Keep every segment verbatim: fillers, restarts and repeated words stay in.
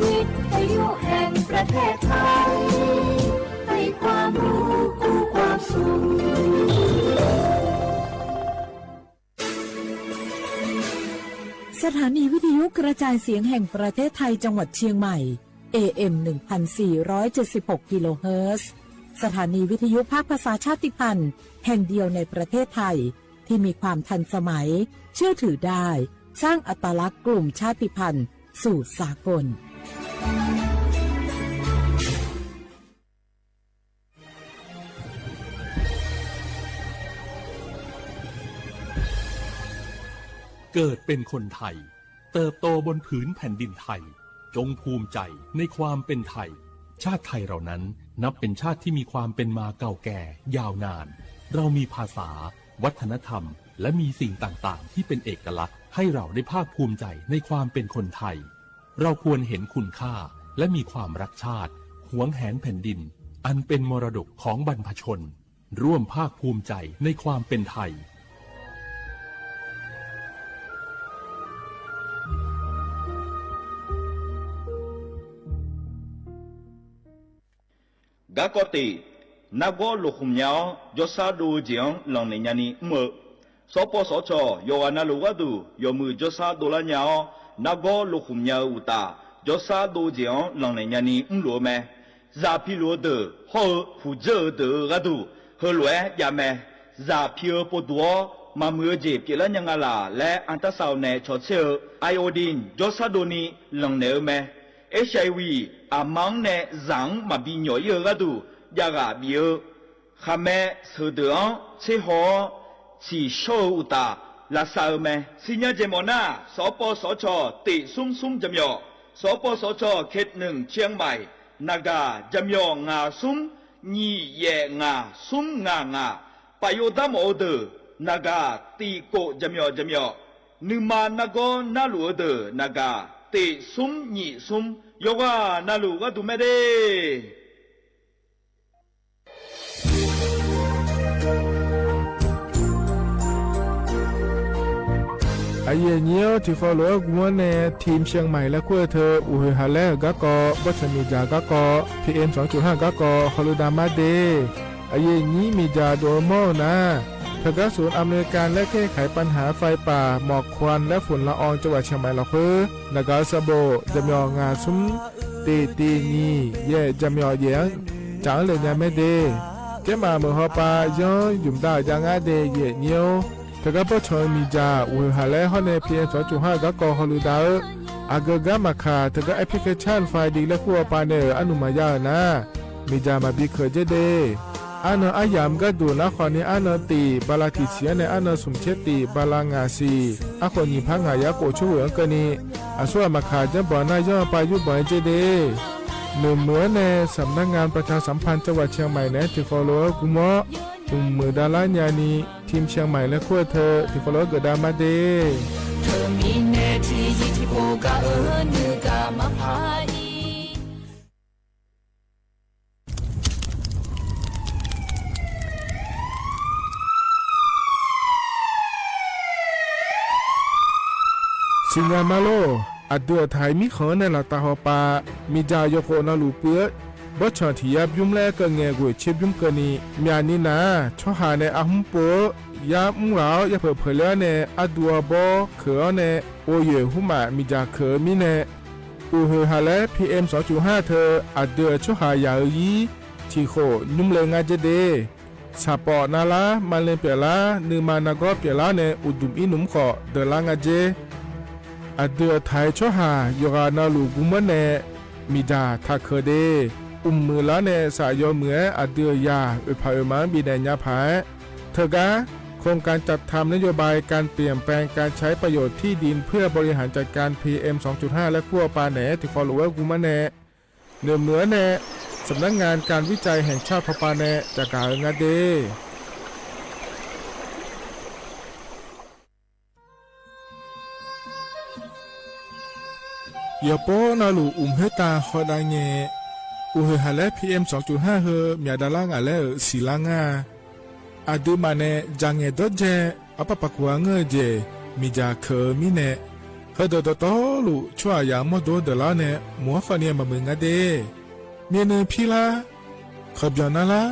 วิทยุแห่งประเทศไทย ให้ความรู้คู่ความสุข สถานีวิทยุกระจายเสียงแห่งประเทศไทยจังหวัดเชียงใหม่ เอเอ็ม หนึ่งพันสี่ร้อยเจ็ดสิบหก กิโลเฮิรตซ์ สถานีวิทยุภาคภาษาชาติพันธุ์แห่งเดียวในประเทศไทย ที่มีความทันสมัย เชื่อถือได้ สร้างอัตลักษณ์กลุ่มชาติพันธุ์สู่สากล เกิดเป็นคนไทย เติบโตบนผืนแผ่นดินไทย จงภูมิใจในความเป็นไทย ชาติไทยเรานั้นนับเป็นชาติที่มีความเป็นมาเก่าแก่ยาวนาน เรามีภาษา วัฒนธรรม และมีสิ่งต่างๆ ที่เป็นเอกลักษณ์ ให้เราได้ภาคภูมิใจในความเป็นคนไทย เราควรเห็นคุณค่า และมีความรักชาติ หวงแหนแผ่นดิน อันเป็นมรดกของบรรพชน ร่วมภาคภูมิใจในความเป็นไทย Garkawv tif, nargawr loqkhmq nya-awr, jawrshar dov-eu jeq-anr lanqnaeq nyani mr-eu. Sawrpawv sawrcawq yawqghaq navluf gharduq yawmuiq jawrshar dovlar nya-awr, nargawr loqkhmq nya-eu uqtaf, jawrshar dov-eu jeq-anr lanqnaeq nyani mrluf-eu mae. Zaq piluf-eu deuq hawr-eu puqdzeur-eu deuq-euq gharduq heulof-aer jav mae. Zaq pi-eu povduq-awr, maqmuiq-eu jeq pyeuflar nya nga laq laer anrtarsar-eu nae cawtser-eu iodine jawrshar dovni lanqnaeq-eu mae. Hiv, aqma-anr nae zaq-anr maqbi nyawq ir-eu gharduq javghaq bif-eu khaqmae sheuqdeuq-anr tserhaw-awr, tsiqshawr-eu uqtaf lavsav-eu mae. Sirnya jeq mawf nar, sawqpawv sawqcawq tif smr smr jaqmyawf, sawqpawv sawqcawq เขตหนึ่ง เชียงใหม่ naqgaq jaqmyawf ngaq smr nyiq yaef ngaq smr ngaq ngaq, paf yov darmawf-eu deuq naqgaq tif kof jaqmyawf jaqmyawf, nuima nargawr narluf-eu deuq naqgaq tif smr nyiq smr, yawqghaq navluf gharduq mae de. Aqyuif aqnyir-awr, tiqkhawv lof-aer guvmawr nae ทีมเชียงใหม่ laer kur-eu teu uqhoeq haq laer-euq garkawv, bawrtsanq miqdzaq garkawv, P M สองจุดห้า garkawv hawluiv dav mar de. Aqyuif aqnyir miqdzaq dov-eu mawr-eu nar, teugar ศูนย์อำนวยการแก้ไขปัญหาไฟป่า หมอกควันและฝุ่นละออง จังหวัดเชียงใหม่ lafkhoer naqgaq-eu sanqbof jaqmyawf ngaq smr tif tif nyiq yaef jaqmyawf yaef-anr caf-anr le nya mae de. Kaermaf meuq hawpav yanr ymq dav-euq jav ngar de. Aqyuif aqnyir-or, teugar bawrtsanq-eu miqdzaq uqhoeq haq laer hawr nae P M สองจุดห้า garkawv hawluiv dav-eu, aqgeu gar maqkaq teugar application ไฟดี laer kur hawpav nae-euq arnmq maqya-euq nar, miqdzaq maqbi keuq dzer de. Arnan aryamq gharduq nar khawf ni arnan tif bala tiq siq-anr nae arnan smq tser tif bala ngaq siq, arkhof nyiq par ngaq yar khof coer ghoeq-anr keuvni, aqsur ghaq maqkaq janrbanq nar yanr-eu pav yurbanq-aer dzer de. Noeqmuiq-anr nae สำนักงานประชาสัมพันธ์จังหวัดเชียงใหม่ naeq-aer tiqkhawv lof-aer guvmawr, mqmuiq davlar nyani ทีมเชียงใหม่ laer kur-eu teu tiqkhawv lof-aer geufdav mar de. Teumirnae tiqzir tiqpov gaq-eu nuigaq maqpar-ir. Siqnya ma lor. Aqdui aqtaq-iq mirkhanq-anr nae laftav hawpav, miqdzaq yawkhof navluf puiv-eu bawrtsanq tiq yar bymr laer keuv ngae ghoeq tser bymr keuvni, myaqni nar-aq, tsawrhaq nae arhmr pov-eu yar mr ghaq-awr yapeuq peuq ler-awr nae ardu arbawr keuq-awr nae, ghoeq yoeq hmrmaf miqdzaq keuq-eu mirnae, uqhoeq haq laer P M สองจุดห้า teu aqdui-euq tsawrhaq yaq-eu ir tiq khof nymr le ngar dzer de. Saqpawf navlar, maqle pyeuflar, nuima nargawr pyeuflar nae uqduq ir nmr khawf deuqlar nga dzer. Aqdui aqtaq-iq tsawrhaq yawqghaq navluf guvmawr nae miqdzaq taqkeuq de. Mqmuiq lar nae saf yawmuiq-aer aqdui-euq yaq oeqpaq oeqma-anr bifnaeq nya paq-aer, teugar โครงการจัดทำนโยบายการเปลี่ยนแปลงการใช้ประโยชน์ที่ดินเพื่อบริหารจัดการ P M สองจุดห้า laer kur hawpav naeq-aer tiqkhawv lof-aer guvmawr nae, noeqmuiq-anr nae สำนักงานการวิจัยแห่งชาติ hawpav nae caqgaq-eu ngar de. Yawqpov navluf mq khoertav hawdav ngae, uqhoeq haq laer P M สองจุดห้า heu myaq davlar ngaq laer-euq siqlar ngar-a. Aqduimaf nae dzaq ngaeq dawrdzae arpar paq kuq-a ngeur-eu jeq miqdzaq keuq-eu mirnae, Heudeuq dawqtawvluf tsawrhaqzaq-euq mawrdo deuq lar-awr nae, mq-anr khawfni maqmuiq nga de. Myavnuiv pirlar, kawqbyanq narlar,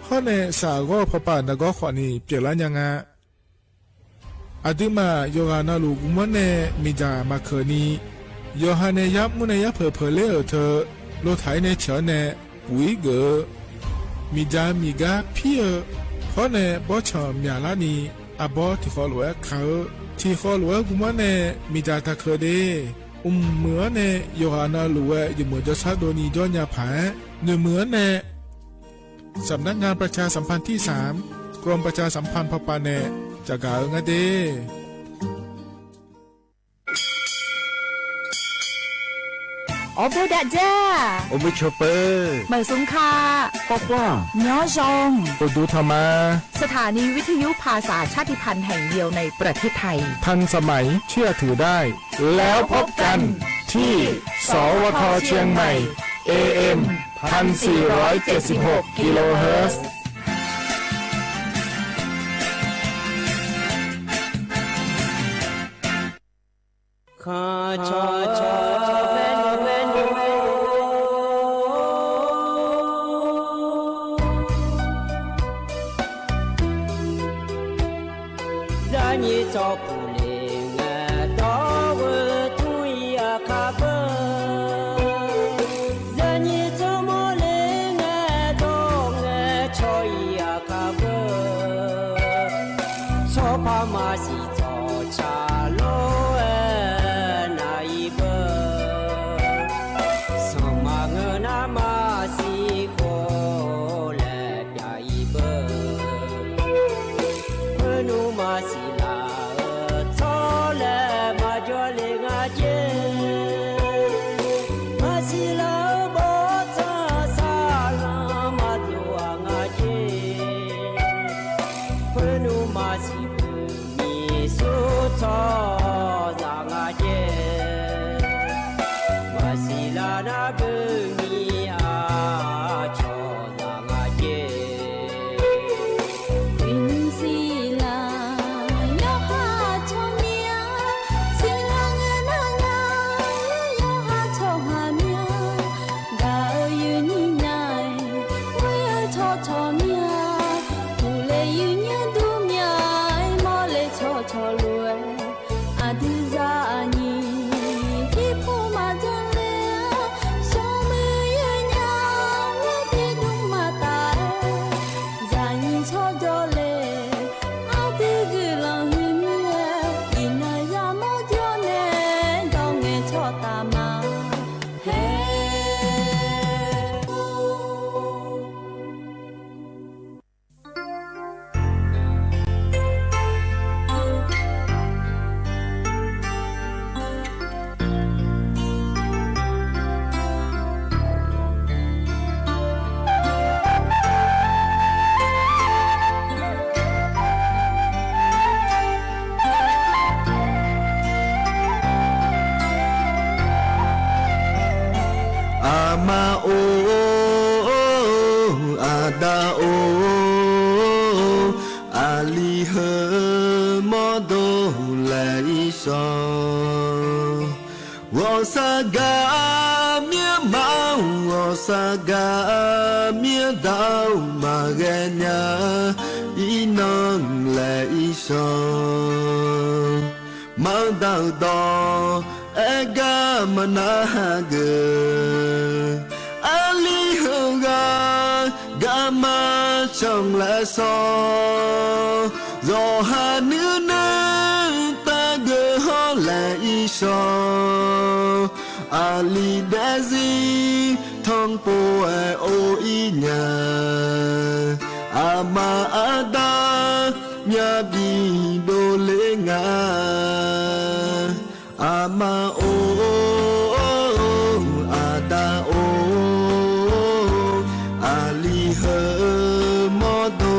hawr nae saqghawr-eu pawpav nargawr khawfni pyeuflar nya nga. Aqduimaf yawqghaq navluf guvmanr nae miqdzaq maqkeuq ni, yawqha nae yar mr nae yar peuq peuq ler-euq teu, lotaq-ir nae ceuq-anr nae puq-ir geuf-eu, miqdzaq miqgar pir-eu, hawr nae bawrtsanq myaqlar ni, arbawr tiqkhawv lof-aer ka-eu, tiqkhawv lof-aer guvmanr nae miqdzaq taqkeuq de. Mqmuiq-anr nae yawqghaq navluf-aer yawmuiq jawrshar dovni jawr nya paq-aer, noeqmuiq-anr nae สำนักงานประชาสัมพันธ์ที่สาม กรมประชาสัมพันธ์ pawpav nae caqgaq-eu nga de. Awrbof dav dzar. Awrbof cawpeu. Maeqsmr ka. Khawr khawr. Nymr zaw. Uqduq tanqma. สถานีวิทยุภาษาชาติพันธุ์แห่งเดียวในประเทศไทย ทันสมัยเชื่อถือได้ แล้วพบกันที่ สวท เชียงใหม่ เอเอ็ม พันสี่ร้อยเจ็ดสิบหก กิโลเฮิรตซ์ Zaqnyiq tsawrpuq le ngae dawr-eu tmr-ir aqkar beu. Zaqnyiq tsawrmawr le ngae dawr ngae cawq-ir aqkar beu. Tsawrpar maqsiq tsawqtsaq lof-aer nav-ir beu. Sanqpaq ngeur nar maqsiq khof laer pyav-ir beu. Khoer nmr maqsiq laf-euq tsawrlae maqjawr le nga jer. Maqsiq laf-euq bawrtsanq saqlanq maqdov-aq nga jer. Khoer nmr maqsiq beu nyiq sur tsawrhaqzaq nga jer. Maqsiq laf nar beu nyiq aqcawq zaq nga jer. Uiqnymr siqlaq yawqha tsawrmyanr, siqlaq ngae nar nya, yawqha tsawrhaq myanr, gaq-eu yuifnyir nya-aer, ghoer-eu tsawrcawq myanr, uqle yuifnyir dur myanr-aer, mawrle tsawrcawq lof-aer, aqdui zaqnyiq irpov maqjan le-a, smrmuiq yawnya, ghoer tiqdmr maqtaf-aer, zaqnyiq tsawrjawr le, aqdui guiqlanq huiq mir-aer, iqnan yamawr jawr nae, dawr ngae tsawrtaf ma. Haer. Aqma-or, aqda-or, aqli heu mawrdo laeq-ir shawr. Ghawqshaq gaq-a myarma-or, ghawqshaq gaq-a myardaq-or, maqghae nya-a, irnan laeq-ir shawr. Manqdaq-euq dawq aer gar maqnar hageuf. Aqli heughaq garma canq laer shawr. Zawqha nuinui taqgeuf hawr laeq-ir shawr. Aqli daefzir tanqpov-aer or-ir nya. Aqma aqda myavbif dovler nga. Aqma-or, aqda-or, aqli heu mawrdo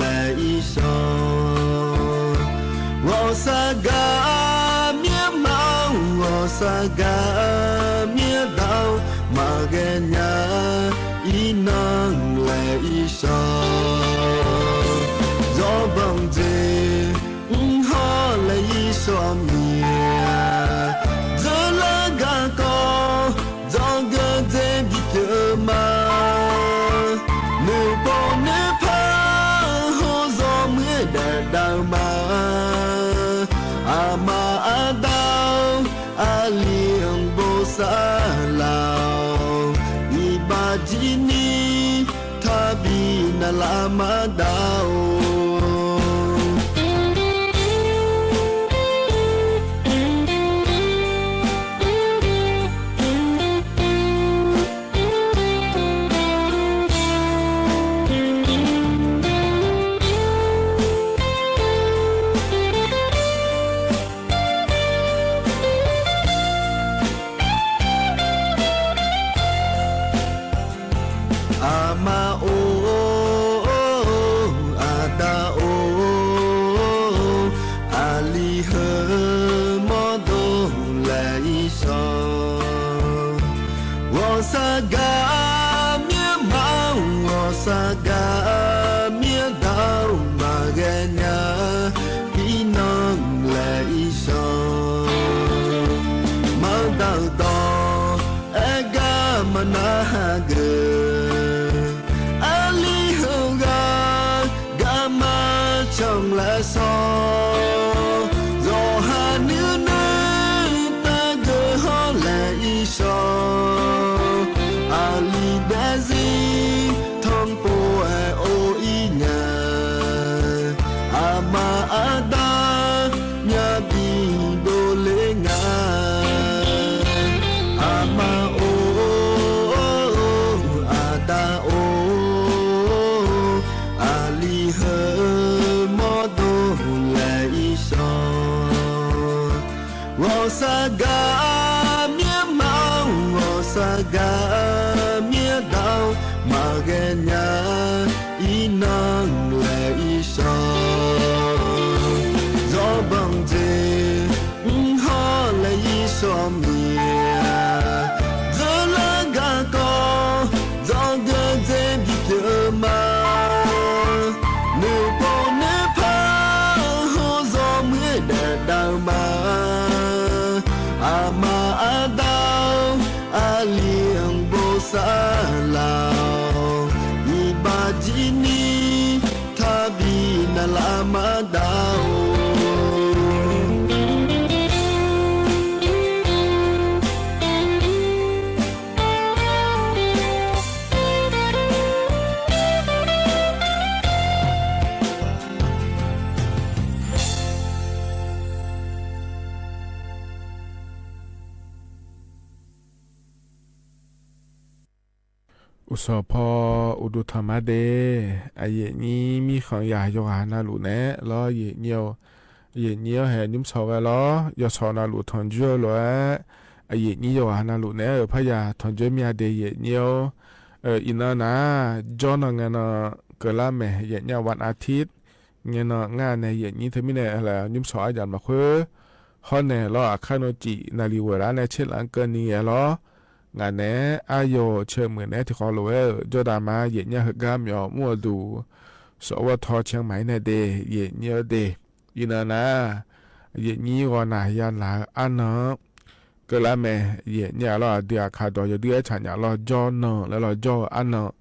laeq-ir shawr. Ghawqshaq gaq-a myarma-or, ghawqshaq gaq-a myardaq-or, maqghae nya-a, irnan laeq-ir shawr. Zawrbanq jeq mr hawr laeq-ir shawr mir-a. laf-awq. Iqbax jir ni taqbi navlaf maqdav-or. Aqma-or, aqda-or, aqli heu mawrdo laeq-ir shawq. Ghawqshaq gaq myanrma-anr, ghawqshaq gaq myanrda-anr maqghae nya, irnan laeq-ir shawq. Maqdaq-euq dawq aer gar maqnar hageuf, aqli heughaq garma canq laer shawr. Zawqha nuinui tavgeuf hawr laeq-ir shawq. Aqli daefzir tanqpov-aer or-ir nya, aqma aqda myavbi dovler nga. Aqma-or, aqda-or, aqli heu mawrdo laeq-ir shawq. Ghawqshaq gaq myanrma-anr, ghawqshaq gaq myanrda-anr maqghae nya, irnan laeq-ir shawq. Zawrbanq jeq mr hawr laeq-ir shawq miq-aq, dzeurlar garkawv dzawgeuf dzer bipyeuf-eu ma. Noeqpov noeqpar hawr zawmuir daef dav-eu ma. Aqma aqda-or, aqli-anr bosav laf-awq. Iqbax jir ni taqbi navlaf maqdav-or. Uqsawq paw uqduq tanq mar de. Aqyuif aqnyir mirkhanq yaq yawqghaq navluf naeq-aer lawr, aqyuif aqnyir-or, aqyuif aqnyir-anr haeq nymr sawq ghae lawr, yawshawq navluf tanqjoer-eu lof-aer, aqyuif aqnyir yawqghaq navluf naeq-aer-euq parya tanqjoer mya de, aqyuif aqnyir-or. Iqnan nar, jawrnan ngae nan keuvlar maeq, aqyuif aqnyir-aq, one artist ngae nan ngar nae aqyuif aqnyir teumirnae nymr sawq-aer jaq maqkhoer, hawr naeq lawr, aqkar nawr cif naqliq ghoeqlar nae tserlaf-anr keuvni ghae lawr. Ngaq naeq-aer aryawq ceuq muiq naeq-aer tiqkhawf lof-aer-euq jawrda ma, aqyuif aqnyir-aq, heugar myawf mr-eu duq sawq ghawr taw caer maq-ir nae de, aqyuif aqnyir-eu de. Iqnan nar, aqyuif aqnyir ghawqnaq yanaq-eu arnan-anr keuvlar mae, aqyuif aqnyir-aq lawr, aqdui aqkaq dawq yawdui-aer tsaqnyaf lawr, jawrnan laer lawr, jawr-eu arnan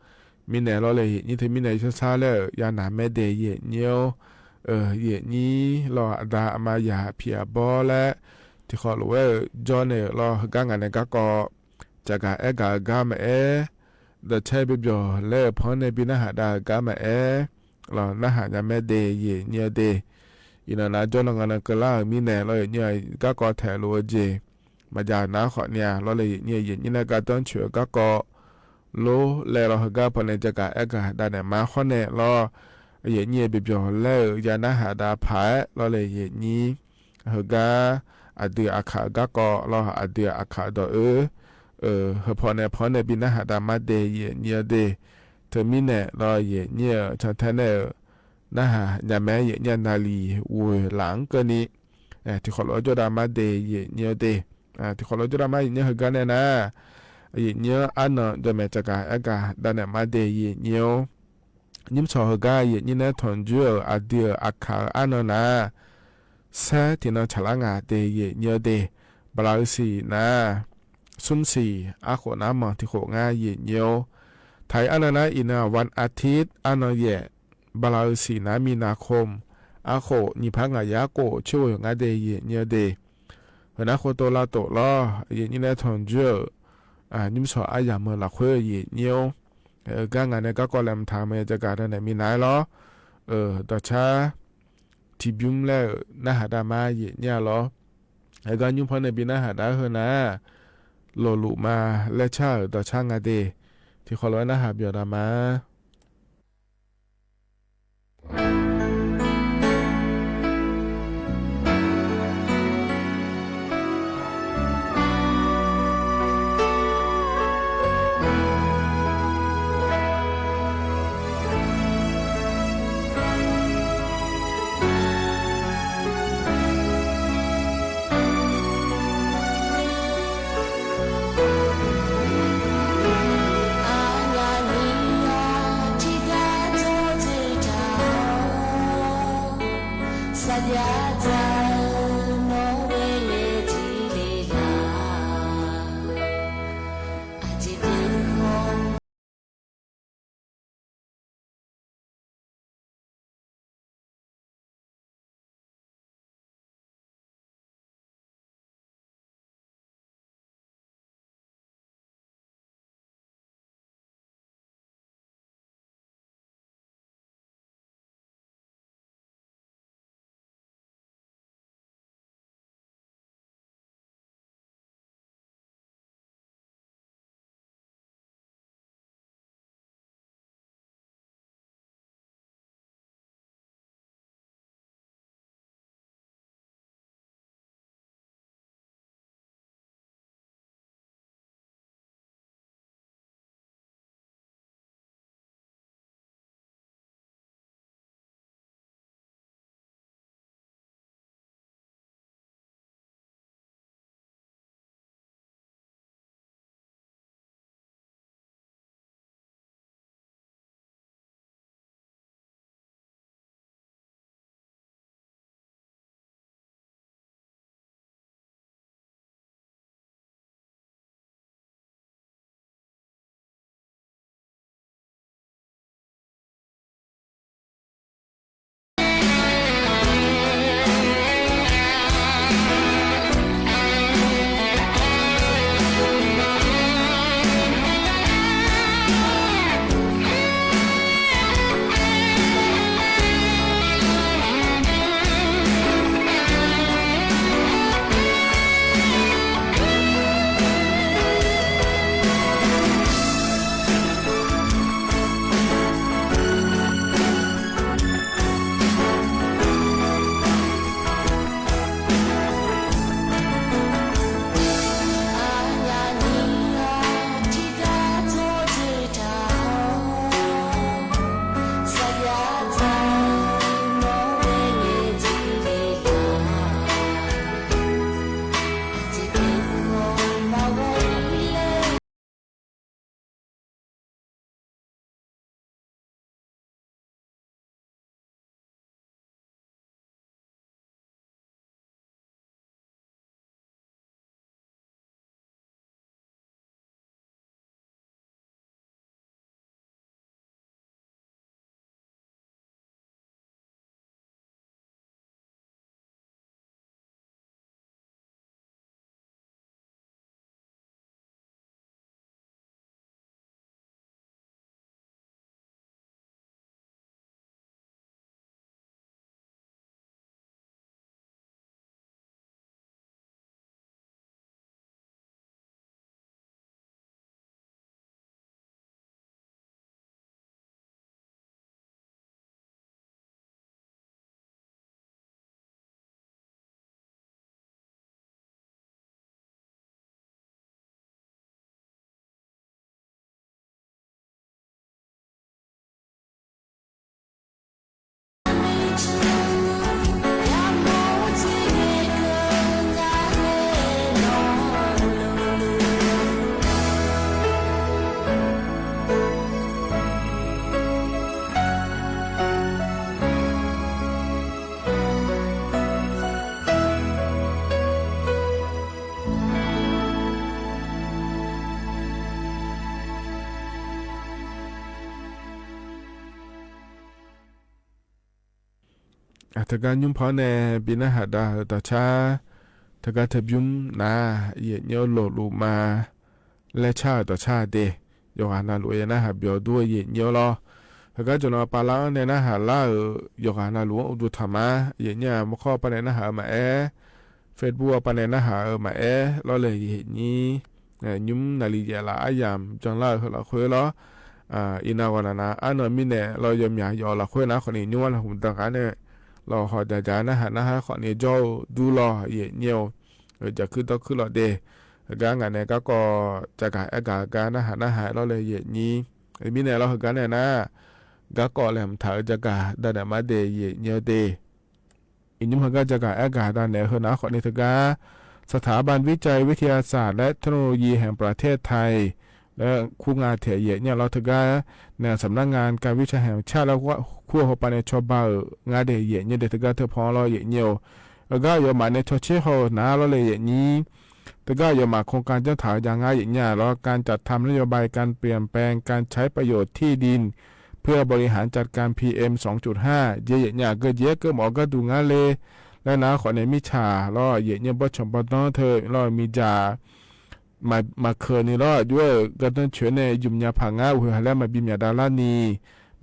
mirnae lawr le, aqyuif aqnyir teumirnae yawshawr sar laer-euq yanaeq mae de, aqyuif aqnyir-or. Aqyuif aqnyir lawr, aqda aqma yaq piq aqbawr laer tiqkhawf lof-aer-euq jawr naeq-euq lawr, heugar ngaq nae garkawv caqgaq aer gaq-eu gar maqaer, dawqcaer byaebyawq laer-euq panr nae bi narhaq dav-eu gar maqaer, lawr narhaq nya mae de, aqyuif aqnyir-eu de. Iqnan nar, jawrnan ngae nan keuvlar-euq mirnae lawr, aqyuif aqnyir-aq, garkawv taeq lof-eu jeq maqjav nar khawf ni-a lawr le, aqyuif aqnyir-aq, aqyuif aqnyir nae gardanr coeq-eu garkawv lor laer lawr, heugar pawnae jagaq aer gaq dav naeq ma hawr nae lawr, aqyuif aqnyir-aq, byaebyawq laer-euq ya narhaq dav paq-aer lawr le, aqyuif aqnyir heugar aqdui aqkaq-eu garkawv lawr, aqdui aqkaq dawq-eu heu pawnae panr nae bi narhaq dav mar de, aqyuif aqnyir-eu de. Teumirnae lawr, aqyuif aqnyir-euq cantae nae-euq narhaq nya mae, aqyuif aqnyir-aq, naqliq ghoeqlaf-anr keuvni tiqkhawf lof-aer jawrda mar de, aqyuif aqnyir-eu de. Tiqkhawf lof-aer jawrda mar, aqyuif aqnyir heugar nae nar, aqyuif aqnyir-anr arnan jawqmaeq caqgaq aer gaq dav naeq mar de, aqyuif aqnyir-or. Nymr sawq heugar aqyuif aqnyir nae tanqjoer-euq aqdui-euq aqkaq-eu arnan nar, saer tiqnan tsaqlar ngaq de, aqyuif aqnyir-eu de. Bala-eu siq nar, smr siq arkhof nar manq tiqkhof ngar, aqyuif aqnyir-or. Taq-iq arnan nar, iqnan-aq, one artist arnan yaeq, bala-eu siq nar, minav khom arkhof nyiq par ngaq yar khof coer ghoe-euq ngar de, aqyuif aqnyir-eu de. Heu nar khov tov lavtof lawr, aqyuif aqnyir nae tanqjoer-euq nymrshawq aryamq-eu lafkhoer-eu yaeq nyaer-or, gar ngaq nae garkawv laeqhmq taq-eu mae jagaq danaeq minav-aer lawr. Dawqcar tiqbymr laer-euq narhaq dav ma yaeq nyaer-a lawr. Aergar nymr paw nae bi narhaq dav-aer heu nar, lawqluf ma laer car-euq dawqcar nga de. Tiqkhawf lof-aer narhaq byawq dav ma. Teugar nymr paw-anr nae bi narhaq dav-euq dawqcar, teugar teubymr nar, yaeq nyaer-awr lawqluf ma. laer car-euq dawqcar de. Yawqghaq navluf-aer narhaq byawq dur-eu yaeq nyir-awr lawr. Heugar jawqnan pavlar-anr nae narhaq lar-euq yawqghaq navluf-anr uqduq taqma. Yaeq nyir-aq, mawrkawr pav nae narhaq-eu maqaer, Facebook-awr pav nae narhaq-eu maqaer lawr le yaeq nyir. Nymr naqli yaef laf aryamq byanlar-eu heu lafkhoer lawr. Iqnan ghawqnaq nav arnan mirnae lawr yawmyaq yawf lafkhoer nar khawfni nymr-anr lafhuq danqkaq nae lawq haw jaqjaq narhaq narhaq khawfni jawr-eu dur lawr yaeq nyir-eu. Jaqkuir dawrkuir lawq de. Heugar ngaq nae garkawv jagaq aergaq-eu gar narhaq narhaq lawr le yaeq nyir. Mirnae lawr heugar nae nar, garkawv laeqhmq taq-eu jagaq danaeq mar de yaeq nyir-eu de. Iqnymr heugar jagaq aergaq danaeq-eu heu nar khawfni teugar สถาบันวิจัยวิทยาศาสตร์และเทคโนโลยีแห่งประเทศไทย laer kur nga taeq yaeq nyir-a lawr teugar nae สำนักงานการวิจัยแห่งชาติ laer kur-eu hawpav nae cawba-euq ngar de yaeq nyir de teugar teupaw lawr yaeq nyir-eu. Heugar aqyawfmaf nae cawtser haw-eu nar lawr le yaeq nyir. Teugar aqyawfmaf โครงการ janrtaq-eu ja ngar yaeq nyir-a lawr การจัดทำนโยบายการเปลี่ยนแปลงการใช้ประโยชน์ที่ดินเพื่อบริหารจัดการ พีเอ็ม สองจุดห้า jeq yaeq nyir-a geujeq-aer keuv mawf-eu gharduq ngar le. Laer nar khawfni mirtsaq lawr yaeq nyir-eu bawrtsanq bawrdanr teu lawr miqdzaq maqkeuq ni lawr aqjox-aer-euq gardanr coeq nae yumq nya paq ngar uqhoeq ha laer maqbi myaq dav larni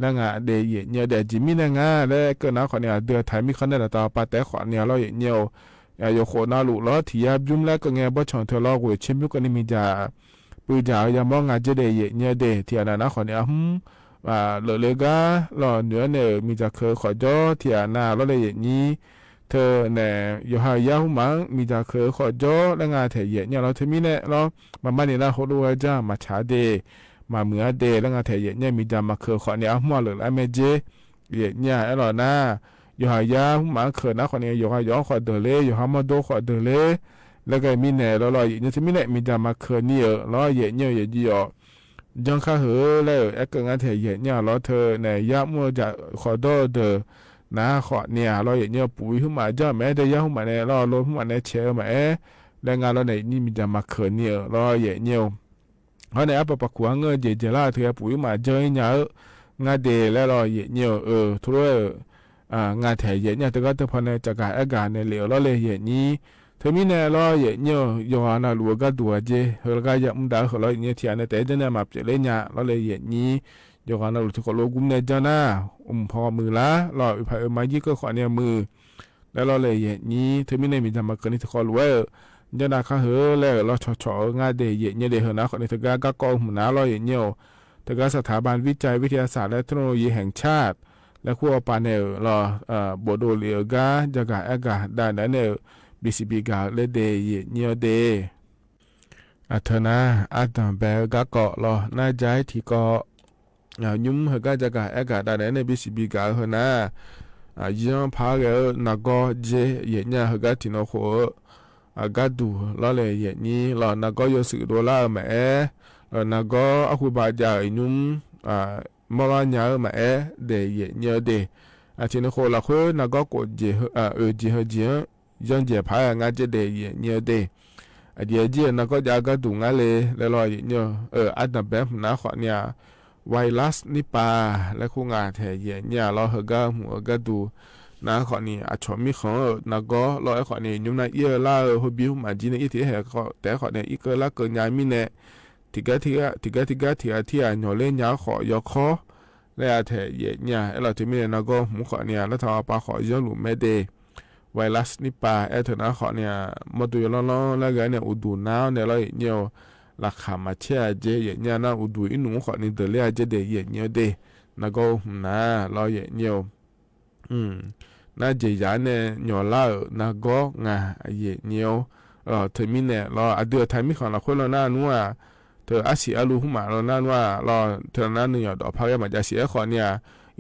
laer nga de yaeq nyir-eu de. Aqjeq mirnae ngar laer keuv nar khawfni aqdui aqtaq mirkhanq nae daqtaq pav taef khawfni-a lawr yaeq nyir-eu. Yawkhof navluf lawr tiq yar bymr laer keuv ngae bawrtsanq teu lawr ghoeq tser bymr keuvni miqdzaq puiv dzaq-eu yamawr nga dzer de yaeq nyir-eu de. Tiq ghaq nav nar khawfni arhmr leufle gar lawr noeq-aer nae-euq miqdzaq keuq-eu khawf jawr tiq ghaq nav lawr le yaeq nyir. Teu nae yawqha yar hmrmaf-anr miqdzaq keuq-eu khawf jawr laer nga taeq yaeq nyir-a lawr teumirnae lawr maqmar ni nar heulof-aer jar maqtsaq-a de. Maqmuiq-a de laer nga taeq yaeq nyir-a miqdzaq maqkeuq khawfni arhmr-a leufle-aer mae dzer yaeq nyir-a aerlawq nar, yawqha yar hmrmaf-anr keuq nar khawfni yawqha yawf-anr khawf deuq ler yawqha mawrdo khawf deuq ler laer ghae mirnae lawr lawr yaeq nyir teumirnae miqdzaq maqkeuq ni-euq lawr yaeq nyir-eu yaeq jir yawf janr kar heu laer-euq aerkeuv ngar taeq yaeq nyir-a lawr teu nae yar mr-eu jaq khawf dawr-eu deuq nar khawfni-a lawr yaeq nyir-eu puq-ir hmrmaf janr-eu maqaer de yar hmrmaf nae lawr lo hmrmaf nae caeq-eu maqaer laer nga lawr nae yaeq nyir miqdzaq maqkeuq ni-euq lawr yaeq nyir-eu. Hawr nae arpaq paqkuq-anr ngeur-eu jeq jeq lar teu ya puq-ir hmrmaf janr-ir nya-eu ngar de laer lawr yaeq nyir-eu. Teulof-aer-euq nga taeq yaeq nyir-a teugar teupaw nae caqgaq aergaq nae lef-euq lawr le yaeq nyir. Teumirnae lawr yaeq nyir-eu yawqghaq navluf-eu gharduq-aq jeq heu gar yamr dav-eu heu lawr yaeq nyir tiq ghaq nae taef-aer janr nae maqpyeuf ler nya lawr le yaeq nyir. Yawqghaq navluf tiq khawf lo gmr nae janr nar, mqpawq muiq lar lawr oeqpaq oeqma jir keuv khawfni muiq laer lawr le yaeq nyir. Teumirnae miqdzaq maqkeuq ni tiq khawf lof-aer-euq janr nav kar heu laer-euq lawr cawqcawq-eu ngar de yaeq nyir de heu nar khawfni teugar garkawv-eu hmq nar lawr yaeq nyir-eu. Teugar สถาบันวิจัยวิทยาศาสตร์และเทคโนโลยีแห่งชาติ laer kur-awr pav nae-euq lawr bofdov lef-euq gar jagaq aergaq dav naeq-aer nae-euq bisiq bi gaq-eu laer de yaeq nyir-awr de. Aqteu nar ardanq bae-eu garkawv lawr nar ja-aer tiqkawv nymr heugar jagaq aergaq dav naeq-aer nae bisiq bi gaq-eu heu nar, yanr par ghae-eu nargawr dzer yaeq nyir-a heugar tiqnan khof-eu gharduq lawr le yaeq nyir lawr nargawr yawshuif dovlar-eu maqaer, nargawr arhuba jav-euq nymr mawrlar nya-eu maqaer daeq yaeq nyir-eu de. Aqtiqnan khof lafkhoer nargawr khof jeq oeq jeq heu jeq-anr yanr jaeq par-aer ngar dzer daeq yaeq nyir-eu de. Aqjeq jir-euq nargawr jav-eu gharduq ngar le laer lawr yaeq nyir-eu. Ardanq bae-anr hmq nar khawfni-a, ไวรัสนิปา laer kur nga taeq yaeq nyir-a lawr heugar hmq-eu gharduq nar khawfni aqcawq mirkhanq-euq nargawr lawr-aer khawfni nymr nar ir-eu lar-eu heubi hmq maqjir nae ir tiq-aer haeq taef-aer khawfni irkeuv larkeuv nya mirnae tiqgar tiqgar tiqgar tiqgar tiqghaq tir-aq nyawq ler nya-awr khawf yawkawr laer-a taeq yaeq nyir-a aerlawq teumirnae nargawr hmq khawfni-a lartaq-awr pav khawf yanrluf mae de. ไวรัสนิปา aer teu nar khawfni-a mawrdo yawlanr lanr laer ghae-aer nae uqduq nar-awr nae lawr yaeq nyir-eu. Laqkhaq maqcaer-a dzer yaeq nyir-a nar uqduq irnuf-anr khawfni deuq ler-a dzer daeq yaeq nyir-eu de. Nargawr hmq nar lawr yaeq nyir-eu. Nar jeqzaq-anr nae nyawq lar-euq nargawr nga yaeq nyir-awr. Teumirnae lawr aqdui aqtaq mirkhanq lafkhoer law nar nmr-aq, teu arsiq arluv hmq maf law nar nmr-aq lawr teu nar nuinyawq dawq par ghae maqjav siq-aer khawfni-a,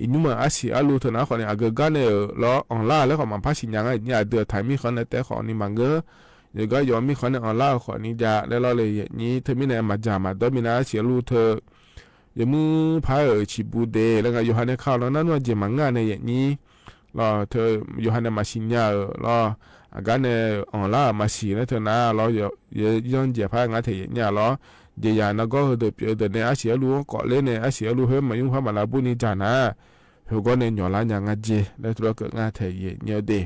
iqnymr-euq arsiq arluv teu nar khawfni aqgeu gar nae-euq lawr anqlar laer khawf maqpar siqnya ngar yaeq nyir aqdui aqtaq mirkhanq nae taef khawfni maqngeur. Yawqgar yawq mirkhanq nae anqlar-eu khawfni jav laer lawr le yaeq nyir teumirnae maqdzaq maqdawr minav arsiq arluv teu yawmuir par-euq ciqbu de laer nga yawqha nae ka-awq law nar nmr-aq jeq maqngeur-a nae yaeq nyir lawr teu yawqha nae maqsiq nya-euq lawr. Aqgar nae anqlar-euq maqsiq laer teu nar lawr yanr jaeq par ngar taeq yaeq nyir-a lawr. Jeqzaq nargawr heudeuq pyeuf-eu deuq nae arsiq arluv-anr kawf ler nae arsiq arluv khoer maqnymr par maqlav bur ni dzaq nar, heugawr nae nyawq lar nya ngar dzer laer teu lawr keuv ngar taeq yaeq nyir-eu de.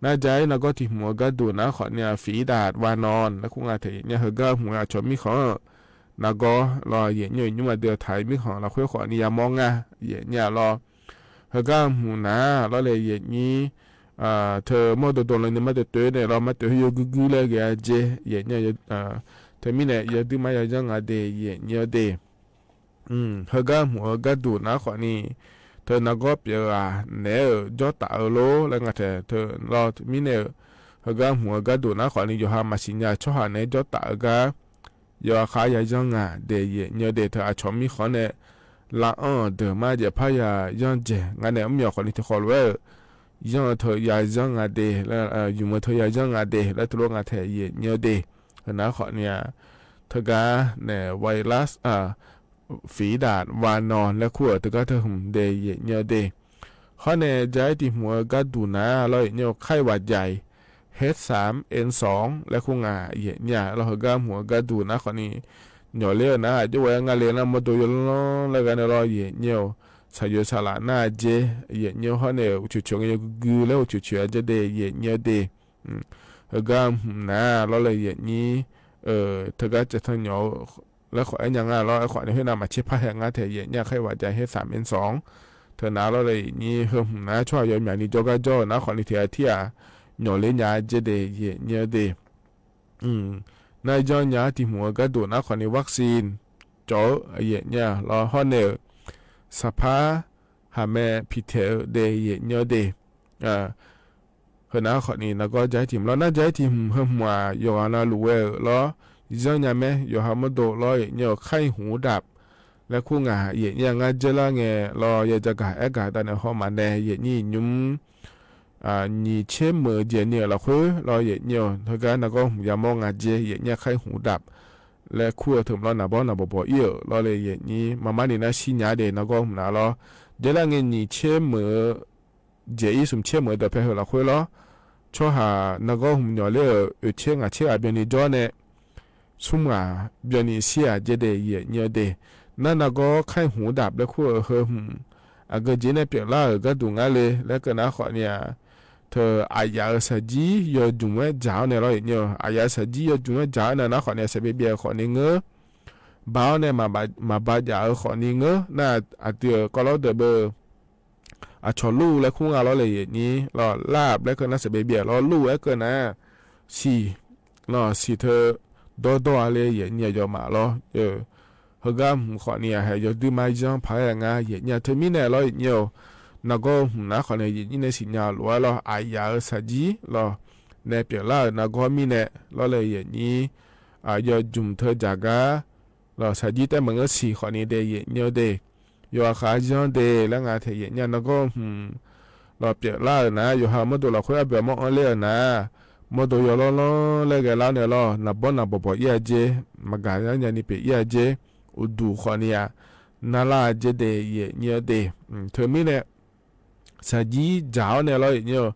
Nar ja-ir nargawr tiq hmq-eu gharduq nar khawfni-a ฝีดาษวานอน laer kur nga taeq yaeq nyir-a heugar hmq-eu aqcawq mirkhanq-euq nargawr lawr, yaefnyir-euq nymr aqdui-euq taq-iq mirkhanq lafkhoer khawfni yamawr nga, yaefnyir-a lawr. Heugar hmq nar lawr le yaefnyir, teu mawrdo dovlan ni mardoe toer nae lawr, mardoe-eu yawguir guir laer ghae-a jer, yaefnyir, teumirnae yawduir mar yayanr nga de, yaefnyir-eu de. Heugar hmq-eu gharduq nar khawfni, teu nargawr pyeuf-eu-aq naeq-aer-euq jawrtaf-eu lor laer nga taeq teu lawr, mirnae-euq heugar hmq-eu gharduq nar khawfni yawqha maqsiq nya tsawrhaq naeq-aer jawrtaf-eu gar yawqha khar yayanr nga de, yaefnyir-eu de. Teu aqcawq mirkhanq nae lav anr-euq deuq mar jaeq parya yanr dzaeq nga nae mr myawq khawfni tiqkhawf lof-aer-euq yanr-eu teu yayanr nga de, ymq-eu teu yayanr nga de laer teulof nga taeq yaefnyir-eu de. Heunar khawfni-aq, teugar nae virus, fiqdaq vanaw laer kur-euq teugar teu hmq de, yaefnyir-eu de. Hawr nae ja-aer tiq hmq-eu gharduq nar lawr, yaefnyir-eu ไข้หวัดใหญ่ เอชสามเอ็นสอง laer kur nga, yaefnyir-a lawr. Heugar hmq-eu gharduq nar khawfni nyawq ler-eu nar aqjox ghae-aer nga le nar mawrdo yawlanr laer ghae nae lawr, yaefnyir-eu saqyoeq saqlaf nar-a jer, yaefnyir-eu hawr nae-euq uqcoeq coeq ngae yawguir guir laer uqcoeq coeq-a jer de, yaefnyir-eu de. Heugar hmq nar lawr le yaefnyir, teugar caev tan nyawq-eu laer khawf aer nya nga lawr, aerkhawf nae khoernav maqtser par hae ngar taeq yaefnyir-a ไข้หวัดใหญ่ เอชสามเอ็นสอง teunav lawr le yaefnyir heu hmq nar tsawrhaq yawmyaq ni jawrgar jawr-eu nar khawfni tiq ghaq tir-aq nyawq ler nya jer de, yaefnyir-eu de. Nar janr nya-aer tiq hmq-eu gharduq nar khawfni วัคซีน cawv-eu yaefnyir-a lawr, hawr nae-euq saqpar haqmae piqtaeq-eu de, yaefnyir-eu de. Heunar khawfni nargawr ja-aer tiq hmq lawr, nar ja-aer tiq hmq heu hmq-aq yawqghaq navluf ghae-euq lawr, zanr nya mae, yawqha mawrdo lawr, yaefnyir-eu ไข้หูดับ laer kur nga, yaefnyir-a ngar dzeurlar ngae lawr, ya jagaq aergaq dav nae haw maqnae yaefnyir nymr nyiq tser meuq-eu jeq ni-euq lafkhoer lawr, yaefnyir-eu heugar nargawr hmq yamawr nga jer, yaefnyir-a ไข้หูดับ laer kur-eu teu hmq lawr, naqbawr naqbawq bawq ir-euq lawr le yaefnyir maqmar ni nar shir nya de nargawr hmq nar lawr. Dzeurlar ngae nyiq tser meuq-eu jeq ir smq tser meuq-eu dawqpae heu lafkhoer lawr, tsawrhaq nargawr hmq nyawq ler-euq oeq tser ngaq tser ghaq byanni jawr nae smr ghaq byanni shir-aq jer de, yaefnyir-eu de. Nar nargawr ไข้หูดับ laer kur-eu heu hmq aqgeu jeq nae pyeuflar-euq gharduq ngar le laer keuv nar khawfni-aq, teu aqyaf-euq shaqjir yawjmq-aer dzaq-awr nae lawr, yaefnyir-eu aqyaf-euq shaqjir yawjmq-aer dzaq-awr nae nar khawfni-aq, shaqbyav byav-eu khawfni ngeur, ba-awr nae maqba jav-eu khawfni ngeur nar, aqdui-euq kawvlawr deuq beu aqcawq lur laer kur nga lawr le yaefnyir lawr, lar laer keuv nar shaqbyav byav lawr, lur-aer keuv nar siq lawr, siq teu dawrdawr-a le yaefnyir aqyawfmaf lawr. Heugar hmq khawfni-aq hae yawdui mar yanr paq-aer nga yaefnyir-a, teumirnae lawr yaefnyir-eu nargawr-eu hmq nar khawfni yaefnyir nae siqnya lof-aer lawr, aqyaf-euq shaqjir lawr nae pyeuflar-euq nargawr mirnae lawr le yaefnyir yawjmq teu dzaq gar lawr, shaqjir taef maqngeur siq khawfni de yaefnyir-eu de. Yawqha khaq yanr de laer nga taeq yaefnyir-a nargawr-eu hmq lawr pyeuflar-euq nar, yawqha mawrdo lafkhoer arbyaq mawr anr ler-euq nar, mawrdo yawlanr lanr laer ghae lar nae lawr, naqbawr naqbawq bawq ir-a jer, maqgaq nar nyani pyeuf ir-a jer, uqduq khawfni-aq narlar-a jer de yaefnyir-eu de. Teumirnae shaqjir dzaq-awr nae lawr yaefnyir-eu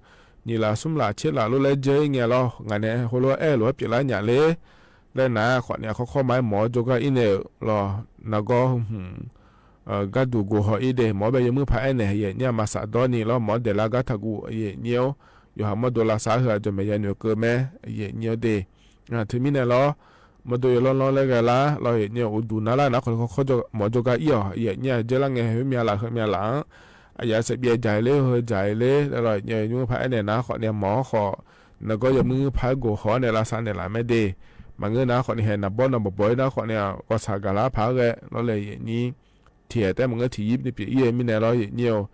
nyiq laf smr laf tser laf lof laer dzeur ir ngae lawr, ngaq nae heulof-aer aer-eu lof-aer pyeuflar nya ler laer nar khawfni-aq, khawrkhawr ma-aer mawq-awr jawrgar ir nae-euq lawr, nargawr hmq gharduq goq haw ir de. Mawq-awr bae yawmuir paq-aer naeq yaefnyir-a maqsaf dawr ni lawr, mawq-awr daeqlar gar taqguv yaefnyir-awr, yawqha mawrdo lavsav-aer heu-aq jawqmaeq yanoeq keuv mae yaefnyir-eu de. Teumirnae lawr, mawrdo yawlanr lanr laer ghae lar lawr yaefnyir-eu uqduq narlar nar khawfni khawrkhawr mawq-awr jawrgar ir-awq yaefnyir-a, dzeurlar ngae khoermyav laf heumyav laf-anr aqyaf shaqbyav dzaq-ir ler heu dzaq-ir ler laer lawr yaefnyir-eu nymr paq-aer naeq nar khawfni-aq mawq-awr khawf, nargawr yawmuir paq-aer goq haw-awr nae lavsav naeqlaf mae de. Maqngeur nar khawfni hae naqbawr naqbawq bawq ir nar khawfni-aq ghawqshaq gaqlar paq-aer ghae lawr le yaefnyir tiq-aer taef maqngeur tiq yir ni pyeuf ir-eu mirnae lawr yaefnyir-eu.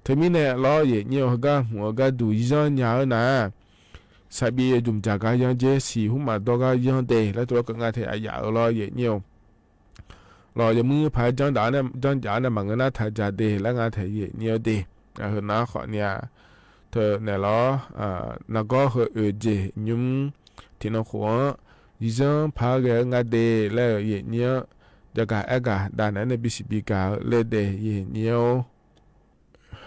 Teumirnae lawr yaefnyir-eu heugar hmq-eu gharduq yanr nya-eu nar, saqbyav yawjmq dzaq gar yanr jer, siq hmq maqdawr gar yanr de laer tov lawr keuv nga taeq aqyaf-eu lawr yaefnyir-eu lawr, yawmuir paq-aer janr daq-awr nae, janr daq-awr nae maqngeur nar taq dzaq de laer nga taeq yaefnyir-eu de. Heu nar khawfni-aq, teu naeq lawr, nargawr heu oeq jeq nymr tiqnan khof-anr yanr paq-aer ghae-eu nga de laer-euq yaefnyir-anr jagaq aergaq dav naeq-aer nae bisiq bigaq-eu laer de yaefnyir-or.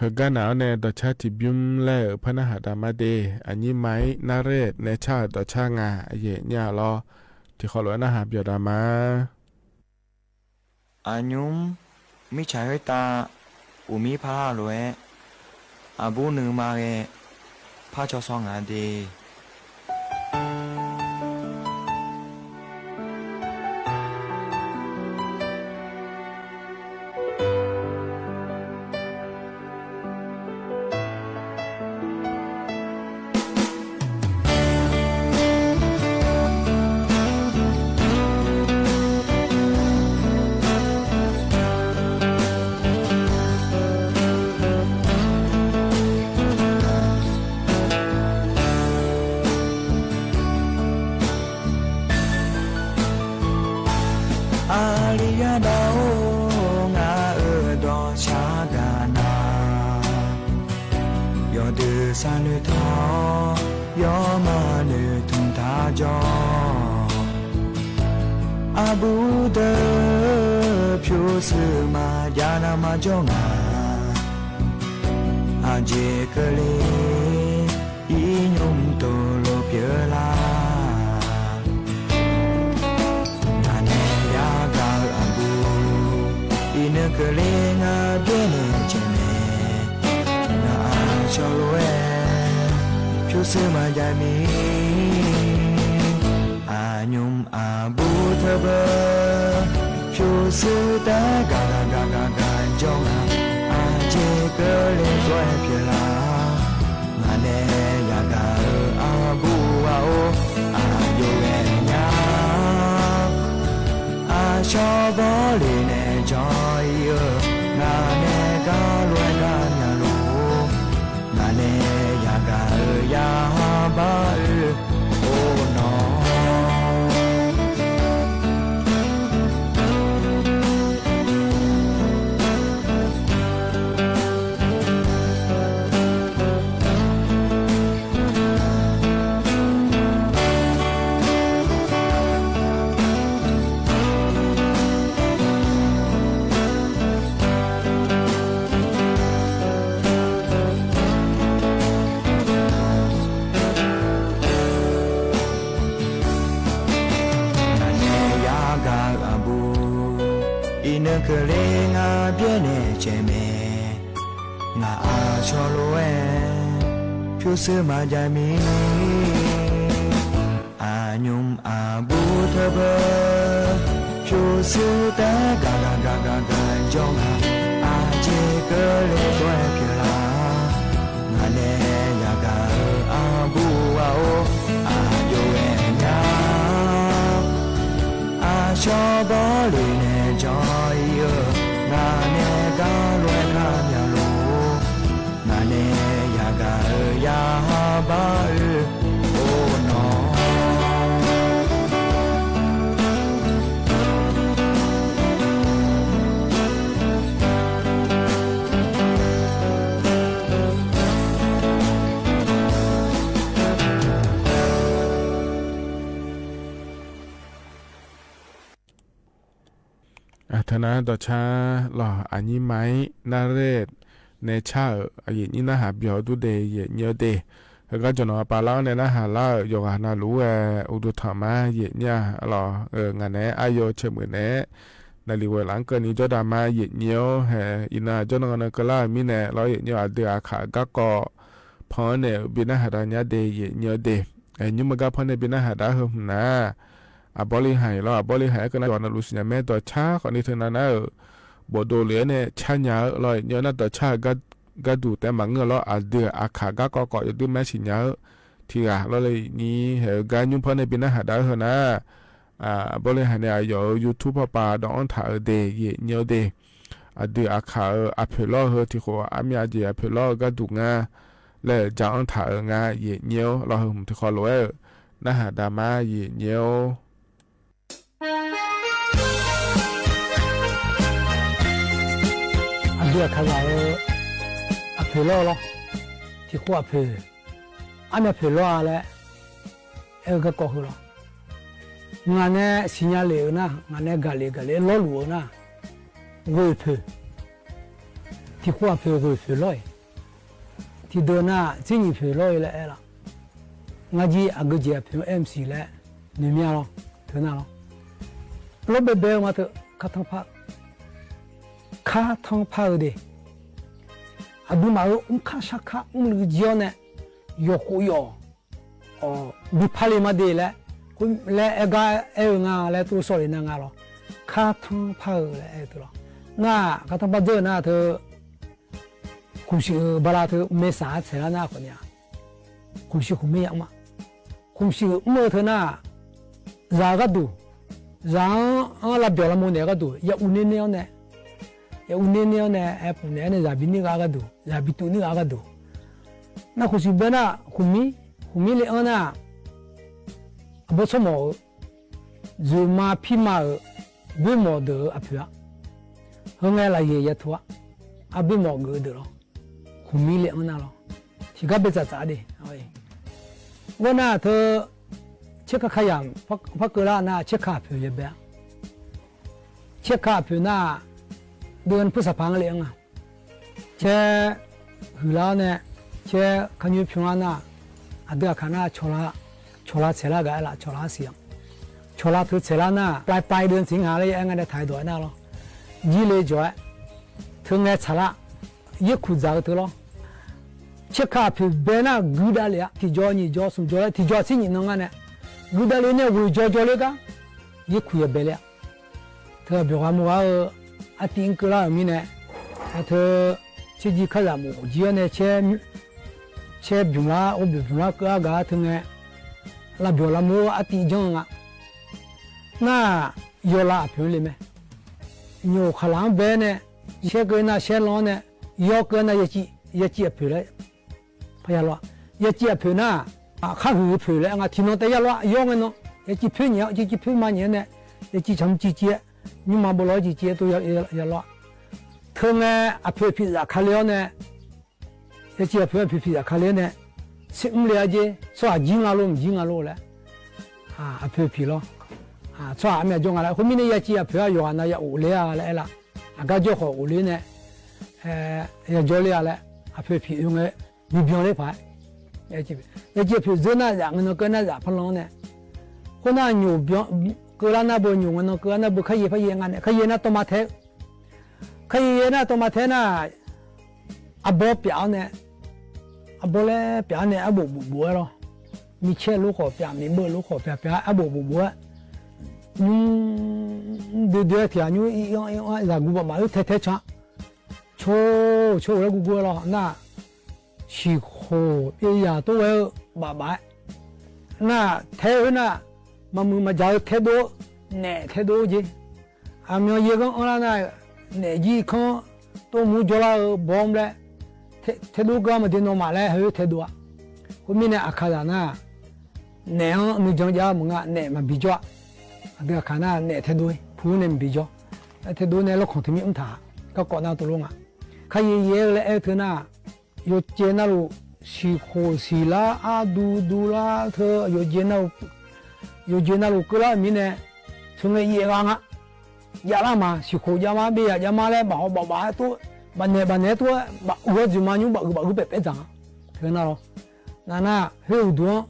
Heugar naq-awr nae dawqcar tiqbymr laer-euq par narhaq dav ma de. Aqnyir ma-ir narrer nae car-euq dawqcar nga yaefnyir-a lawr, tiqkhawv lof-aer narhaq byawq dav ma. Aqnymr mirtsaq khoertav uqmir parlar lof-aer aqbur nuima ghae par caw saw ngaq de. Saqnoeq taq-awr yawmaf noeqtmq taq jawr. Aqbur deuq pyurshuir maqjav nar maqjawr ngaq. Aqjeq keuvle ir nymr tov lof pyeuf lar. Ngaq nae yagaq-eu aqbur, iqnan keuvle ngar byaernaeq caeq mae. Ngaq aqcawq lof-aer pyurshuir maqjav mir. Aqnymr aqbur teubeu pyurshuir taef-aer gaq gaq gaq gaq gaq jawr nga. Aqjeq keuvle tov-aer pyeuflar. Ngaq nae yagaq-eu aqbur ghaq-or, aqjox ghae nya. Aqshawr bawrle nae jan ir-eu, ngaq nae gar lof-aer gar myaq luf-or, ngaq nae yagaq-eu yarhaq bar oe, or nawr. Ngaq nae yagaq-eu aqbur, iqnan keuvle ngar byaernaeq caeq mae. Ngaq aqcawq lof-aer pyurshuir maqjav mir. Aqnymr aqbur teubeu pyurshuir taef-aer gaq gaq gaq gaq gaq jawr nga. Aqjeq keuvle tov-aer pyeuflar. Ngaq nae yagaq-eu aqbur ghaq-or, aqjox ghae nya. Aqshawr bawrle nae jan ir-eu, ngaq nae gar lof-aer gar myaq luf-or, ngaq nae yagaq-eu yarhaq bar oe, or nawr. Teunav dawqcar lawq, aqnyir ma-ir nar ler nae car-euq aqyuif nyir narhaq byawq-eu dur de, yaef nyir-eu de. Heugar jawqnawq pav lar-awr nae narhaq lar-euq yawqghaq navluf-aer uqduq tanq ma, yaef nyir-a lawq. Ngaq naeq-aer aryaw caermuiq naeq-aer naqliq ghoeq laf-anr keuvni jawrdav ma, yaef nyir-awr. Hae, iqnan aqjawr nan nan keuvlar-euq mirnae lawr, yaef nyir-awr. Aqdui aqkaq garkawv pan-anr nae-euq bi narhaq dav nya de, yaef nyir-awr de. Nymr meugar pan nae bi narhaq dav-ar heu hmq nar, aqbawr li haiq lawr, aqbawr li haiq-aer keuv nar yawqghaq navluf siqnya mae. Dawqcar khawfni teunav nar-euq bofdov lef-aer nae car nya-eu lawr, yaef nyir-awr. Nar dawqcar-eu gharduq taef-aer maqngeur lawr, aqdui aqkaq garkawv khawf yawduir ma-aer siqnya-eu tiq ghaq lawr le. Yaef nyir haeq-eu gar nymr pan nae bi narhaq dav-ar heu nar, aqbawr li haiq nae aqyawf-euq YouTube pawpav dawv-anr taq-eu de, yaef nyir-awr de. Aqdui aqkaq-euq aqpoeq lawr heu tiq khof, armyav jeq aqpoeq lawr-eu gharduq nga laer jar-anr taq-euq nga, yaef nyir-awr. Lawr heu hmq tiq khawf lof-aer-euq narhaq dav ma, yaef nyir-awr. Aqdui aqkaq ghaq-eu aqpoeq lawr-eu lawr, tiq khof aqpoeq, armyav poeq lawr-a laer aer-eu garkawv heu lawr. Ngaq nae siqnya lef-euq nar, ngaq nae gaqlef gaqlef-aer lawrluf-eu nar, ghoeq poeq, tiq khof aqpoeq ghoeq poeq lawr-iq. Tiqdeuq nar, tser nyiq poeq lawr-ir laer aer laf. Ngar jir aqgeu jeq aqpoeq-anr aer mqsiq laer noeqmya lawr, teu nar lawr. Lawr baebae-eu ma teu, kar tanrpar-eu, kar tanrpar-eu de. Aqduimaf-euq mrkar sharkar mrluiv jir-awr nae, yawqkhof yawq bi parle ma de laer, laer aer gar aer-eu nga laer tov sawr le nar nga lawr. Kar tanrpar-eu laer aer-eu teu lawr. Nar, kar tanrpar dzeur-eu nar teu, khmqshiq-euq bala teu maeqsaq-ar tsaeq lar nar khawf ni-a, khmqshiq khmqmir ya mr-a. Khmqshiq-euq mr-eu teu nar, zaq-eu gharduq, zaq-anr lavbyawq lavmov naeq-eu gharduq ya uv ner ner-awr nae, ya uv ner ner-awr nae aer puf naeq-aer nae zaq bi nir ghaq gharduq, zaq bi tuv nir ghaq gharduq. Nar khmqshiq bae nar khmqmir, khmqmir le-anr nar, aqbawr tsawrmawf-euq dzoeqma pirma-euq boermawf deuq-euq aqpoeq-a. Heu ngae lafyaeq ya tov-a. Arboermawf geuf-eu deuq lawr, khmqmir le-anr nar lawr. tiqgar bae tsaf tsaf de. Ghawr nar teu, caerkaq kayamq par keuv lar nar caerkaq aqpoeq yaeq bae-a. Caerkaq aqpoeq nar-aq, deuv-anr pursaq paq-anr le-anr nga. Caer huiqlar-awr nae, caer karnyoer pymr lar nar, aqdui aqkaq nar cawqla tsaeqlar gaq aer laf, cawqla arsiq-anr. Cawqla teu tsaeqlar nar, ปลายปลายเดือนสิงหา laer aer nga nae taq-aer dawq aer nar lawr. Jirle jawq-aer, teu ngae tsaqlar, yaerkuq dzaq-eu teu lawr. Caerkaq aqpoeq bae nar guidav lef-a, tiqjawr nyiq jawr smq jawr laer tiqjawr aqsir nyiq nan nga nae, guidav lef nae ghoeq jawr jawr ler gar, yaerkuq yaeq bae le-a. Teu byawq ghaq mawr ghaq-eu artiv-anr keuvlar-euq mirnae, teu caerjir karzaq mof jir-awr nae caer bymq lar, ghawr bymq bymq lar keuv-ar gaq-ar teu ngae, lavbyawq lavmur-eu artiv janr-eu nga. Nar-aq, yawlav aqpoeq-anr le mae. Nyoq khaqlaq-anr bae-aer nae, shaer keuv nar shaer lan-awr nae, yawr keuv nar yaciv aqpoeq laer par ya lawr-a. Yaciv aqpoeq nar, khar huiq-eu poeq laer nga tiqnan taef ya lawr-a. Yawr ngae nan yaciv poer nyaef-awr, civ civ poer ma nyaef-awr nae, yaciv tsaq mr civ civ-aer, nymrma bov lawr-aer civ civ-aer tov ya lawr-a. Teu ngae aqpoeq piqzaf kale-awr nae, yaciv aqpoeq aqpoeq piqzaf kale-awr nae, tser mr le-a jer, tsawrhaq jir nga lor mqjir nga lor laer, aqpoeq piq lawr. Tsawrhaq armyav jawr nga laer khoermirnae yaciv aqpoeq-aq yawqghaq nav ya of ler-a laer aer laf. Aqgar jawr khawf of ler nae, ya jawr ler-a laer, aqpoeq piq oe ngae, bibyan ler paq-aer, yaciv aqpoeq dzeur nar zaf ngae nan keuv nar zaf par lan-awr nae, khoernar nyoq byan keuvlar nar beu, nyoq ngae nan keuvlar nar beu, kharyaer paryaer nga nae kharyaer nar tawma tae-eu, kharyaer yaer nar tawma tae nar, arbawr pyaf-awr nae, arbawr laer pyaf-awr nae arbof bof bof-aer lawr. Micaer lor khawf pyaf, miqbeuv lor khawf pyaf pyaf-aer arbof bof bof-aer, nymr doe doe-aer tiq ghaq nymr ir anr ir anr-aer zaqguq baf maf-aer tae tae can-a. Cor cor-eu laer gurgur-aer lawr nar, siqkhoq pyerzaq tov ghae-eu baf baf-aer, nar tae-eu khoer nar, maqmuiq maqjaq-eu taedov-eu, naef taedov-eu jeq. Aqmyan yaer ghanr anrlar nar, naef jir kanr tov mur jawrlar-eu bawr mr laer, taedov geur-a maqde nawmaf laer haer taedov-a. Khoermirnae aqkaqzaq nar, naef-anr nuijan jav-eu maqnga, naef maqbi jawr-a. Aqdui aqkaq nar naef taedov-ir pu-anr nae maqbi jawr. Taedov nae lawrkanq teu mir mr taq-a. Garkawv nar tov lor nga. Kharyaer yaer-eu laer aer-eu teu nar, yawqjeq navluf siqkhoq siqlar arduq duq lar teu, yawqjeq navluf keuvlar-euq mirnae, teu ngae yaef gha nga. Javlar ma, siqkhoq javma, byav javma laer baf haw baf baf-aer tov, baf naeq baf naeq-aer tov-aer baf uiq-awr dzoeqma nymr baf uiq baf uiq paef paef dzaq nga. Teu nar lawr. Nar nar, khoer uqduq-anr,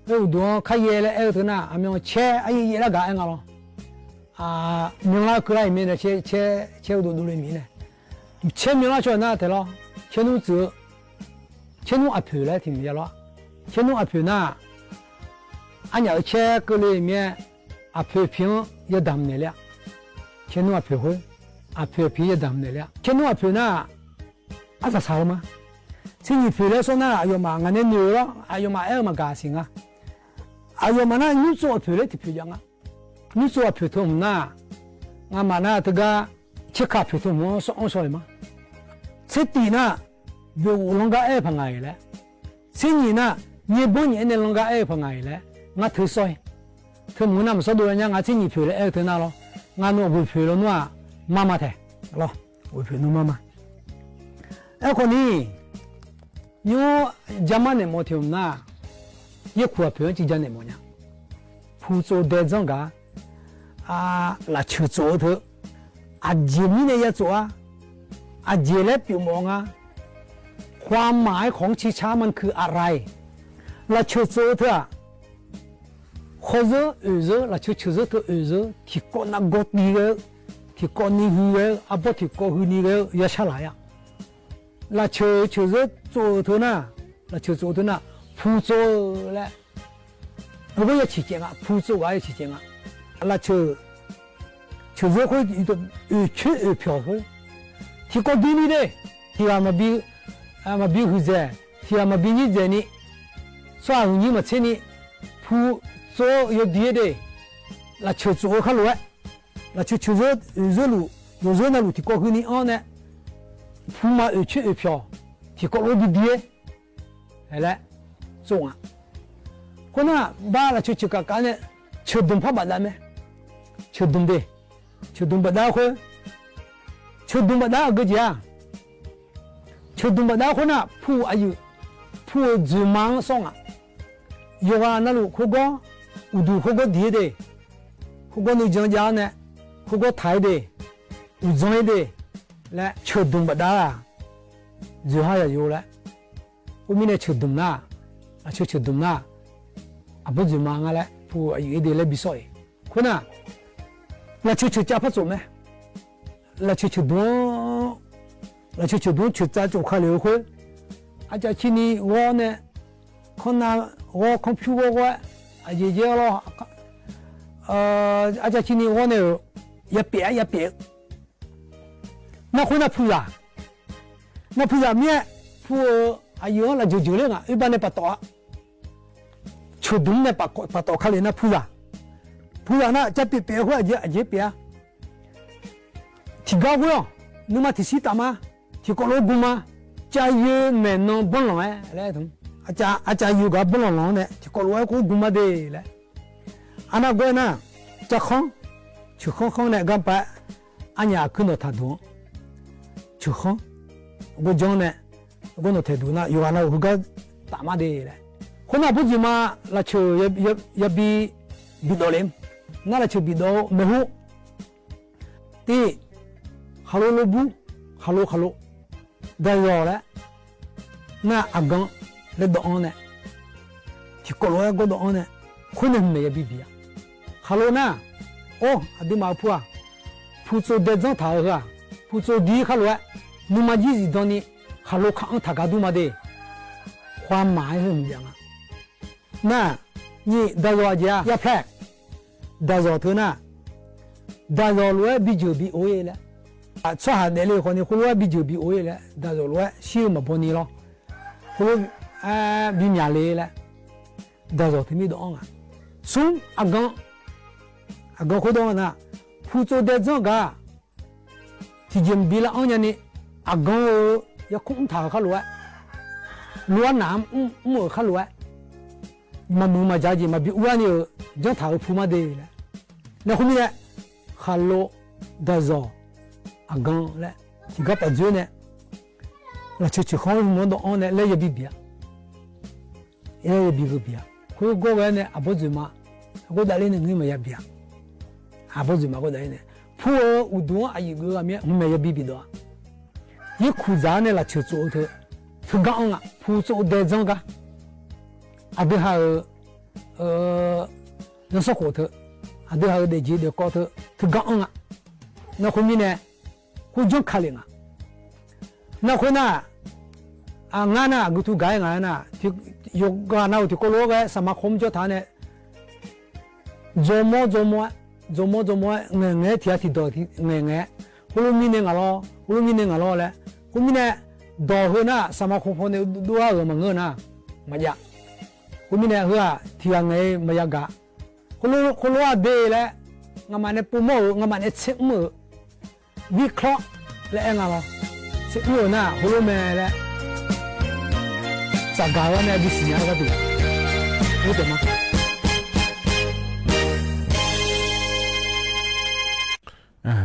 khoer uqduq-anr kharyaer laer aer-eu teu nar, aqmyan caer aryaer yaer lar gaq-aer nga lawr. Myanlar keuvlar-iq mirnae, caer uqduq dovle mirnae, caer myanlar cawq nar taeq lawr. Caernmr tsuif-eu, caernmr aqpoeq laer tiq mq ya lawr-a. Caernmr aqpoeq nar, arnyaf-euq caer keuvle mir-aer, aqpoeq aqpiq-anr yadamq naeq ler-a. Caernmr aqpoeq khoer, aqpoeq aqpiq-anr yadamq naeq ler-a. Caernmr aqpoeq nar, arsaq saq-eu ma. Tser nyiq poeq laer sawr nar aqyawfmaf ngaq nae noeq-eu lawr, aqyawfmaf aer-eu maqgaq siq nga. Aqyawfmaf nar nymr tsov aqpoeq laer tiq poeq jav nga. Nymr tsov aqpoeq teu hmq nar, ngamaf nar teugar caerkaq poeq teu hmq-anr sawr-anr shaw-iq ma. Tser tif nar, boeqghof lan gar aer-eu paq ngaq-iq laer, tser nyiq nar, nyaer banr nyaef-aer nae lan gar aer-eu paq ngaq-iq laer, ngar teu sawr-ir. Teu hmq nar maqsawr dov lar nya, ngar tser nyiq poeq laer aer-eu teu nar lawr, ngar nawr ghoeq poeq lawnmr-aq, marma taeq lawr, ghoeq poeq nawr marma. Aerkhawf ni, nymr-anr jarmar naeq mawf tiq hmq nar, yaerkuq aqpoeq-anr civ ja naeq mawf nya. Pu tsov dae dzanr gaq-a, lafceuq tsof-eu teu, aqjeq mirnae ya tsof-a, aqjeq laer pyeuf mawf nga, ความหมายของชิงช้ามันคืออะไร lafceuq tsof-eu teu-aq, khawrzeur oeqzeur, lafceuq ceuqzeur teu oeqzeur tiqkawv nav gawr tiv ghae-eu, tiqkawv ni hui ghae-eu, arbawr tiqkawv hui ni ghae-eu ya shar laq-a. Lafceuq ceuqzeur tsof-eu teu nar, lafceuq tsof-eu teu nar, pu tsov-eu laer, heugar ya ciq caev nga, pu tsov gaq ya ciq caev nga. Lafceuq ceuqzeur khoer, oeqcoer oeqpyawq khoer, tiqkawv dui ni de, tiq ghaq maqbi huiqdzaeq, tiq ghaq maqbi nyir dzaeq ni, tsawrhaq huiqnyir maqtser ni, pu tsov-eu yawdui-aer de, lafceuq tsof-eu khar lof-aer, lafceuq ceuqzeur oeqzeur luf, yawqzeur navluf tiqkawv hui ni anr nae, puma oeqcoer oeqpyawq tiqkawv lof-aer bi dui-aer laer tsov nga. Khoernar, bar lafceuq ceuq kafkaf nae, ceuqdmq par bafdav mae. Ceuqdmq de, ceuqdmq bafdav khoer, ceuqdmq bafdav aqgeu jeq-aq, ceuqdmq bafdav khoernar, pu aqyuif, Pu-euq dzoeqma-anr sawr ngaq. Yawqghaq navluf khoergawr, uqduq khoergawr diq-ir de, khoergawr nuijan jav-awr nae, khoergawr taq-ir de, uqdzan-ir de laer ceuqdmq bafdav-aq, dzoeqha yaq yo laer. Khoermirnae ceuqdmq nar, lafceuq ceuqdmq nar, aqbawr dzoeqma nga laer pu-euq aqyuif-ir de laer bi sawr-iq. Khoernar, lafceuq ceuqcav par tsof mae. Lafceuq ceuqdmq-anr, lafceuq ceuqdmq-anr ceuqcav tsof ka lef-eu khoer, arcav cirni ghawr nae, kanrnav ghawr, kanrpyur ghawr ghawr-aer, aqjeq jaer lawr, arcav cirni ghawr nae-euq yapyeuf-aer yapyeuf-eu nar khoernar puzaq. Nar puzaq mir-aer, pu-euq aqyuif-anr lafjeuq jeuq ler ngaq, oerbar nae paftawf-a. Ceuqdmq nae paftawf ka lef nar puzaq. Puzaq nar cav pyeuf pyeuf-eu khoer aqjeq pyeuf-a. Tiqgar ghoer-awq, nuima tiqshir taf ma, tiqkawv lof-aer gu ma, cav yoe maeqnan banrlanq-aer laer, arcav yoe gar banrlanq lanq-anr nae tiqkawv lof-aer khoer gu ma de laer. Arnar gawr-aer nar, cavkhanr, ceuqkhanr khanr nae garpav-aer, arnyaf aqkuir nawq taq duq-anr, ceuqkhanr, gawrjanr nae, gawr nawq taeq duq nar yawqghaq nav-euq heugar taf ma de laer. Khoernar aqbawr dzoeqma lafceuq yabi bidawf le, nar lafceuq bidawf-eu maeqhu, tir, khaqlo lobur, khaqlo khaqlo, daqzawq laer, nar aqgan laer dawv-anr nae, tiqkawv lof-aer gawr dawv-anr nae, khoer nae hmqmaeq yabi biq-a. Khaqlo nar, or aqduimaf-eu pu-aq, putsov dae dzanr taq-eu heu-aq, putsov dir khar lof-aer, nuima jir zifdan ni, khaqlo kaq-anr taq gar dur ma de. Khoermaq-aer heu hmq jav nga. Nar, nyiq daqzawq aqjeq-a yarpaer, daqzawq teu nar, daqzawq lof-aer bijeuq bi or-ir laer, tsawrhaq daefle-eu khawf ni khoerlof-aer bijeuq bi or-ir laer, daqzawq lof-aer shir-eu maqbaw ni lawr, khoerlof-aer bimyaq le laer, daqzawq teu mir dawv-anr nga. Smr aqgan, aqgan khoer dawv-anr nar, putsov dae dzanr gaq tiqjeq mqbi lar-anr nyani, aqgan-eu yarkmr mr taq-euq khar lof-aer, lof-aer naq-anr mr-euq khar lof-aer, maqmuiq maqja jeq maqbi ur-ar ni-euq janr taq-euq pu mar de laer. Nar khoermirnae, khaqlo, daqzawq, aqgan laer tiqgar paf dzoer nae, lafceuq ceuqkhanr-anr hmq-anr dawv-anr nae laer yabi biq-a. Aer, yabi heu biq-a. Khoergawr ghae-aer nae aqbawr dzoeqma gawrdavler nae ngeur maqya biq-a. Aqbawr dzoeqma gawrdavler nae, pu-eu uqduq-anr aqyuif geuf-eu ghaq mir-aer hmqmaeq yabi biqdawq-a. Yaerkuq dzaq-anr nae lafceuq tsof-eu teu, teugar anr nga. Pu tsov dae dzanr gar, aqdui ha-euq zanrsanrkhof teu, aqdui ha-euq daefjeq daefkawv teu, teugar anr nga. Nar khoermirnae, khoerjanr ka lef nga. Nar khoernar, ngar nar aqgeu tu gaq-aer ngaq-aer nar, yawqghaq nav-euq tiqkawv lof-aer ghae-aer saqmaq khawr mr jawr taq-anr nae, dzawrmawr dzawrmawr-aer, dzawrmawr dzawrmawr-aer ngaeqngaeq-aer tiq ghaq tiqdawq ngaeqngaeq-aer, heulof mirnae ngaq lawr, heulof mirnae ngaq lawr laer. Khoermirnae, dawq heu nar saqmaq khawr paw nae dov-ar-euq maqngeur nar, maqjav. Khoermirnae heu-aq tiq ghaq ngaeq-aer maqya gaq. Khoerlof-aer de laer, nga'maf nae povmawr-euq, nga'maf nae tser mr-euq, vikawr laer aer nga lawr. Tser mr-euq nar heulof mae laer, tsafgaq-eu-anr nae bisiq nya-aer gharduq, taef ma.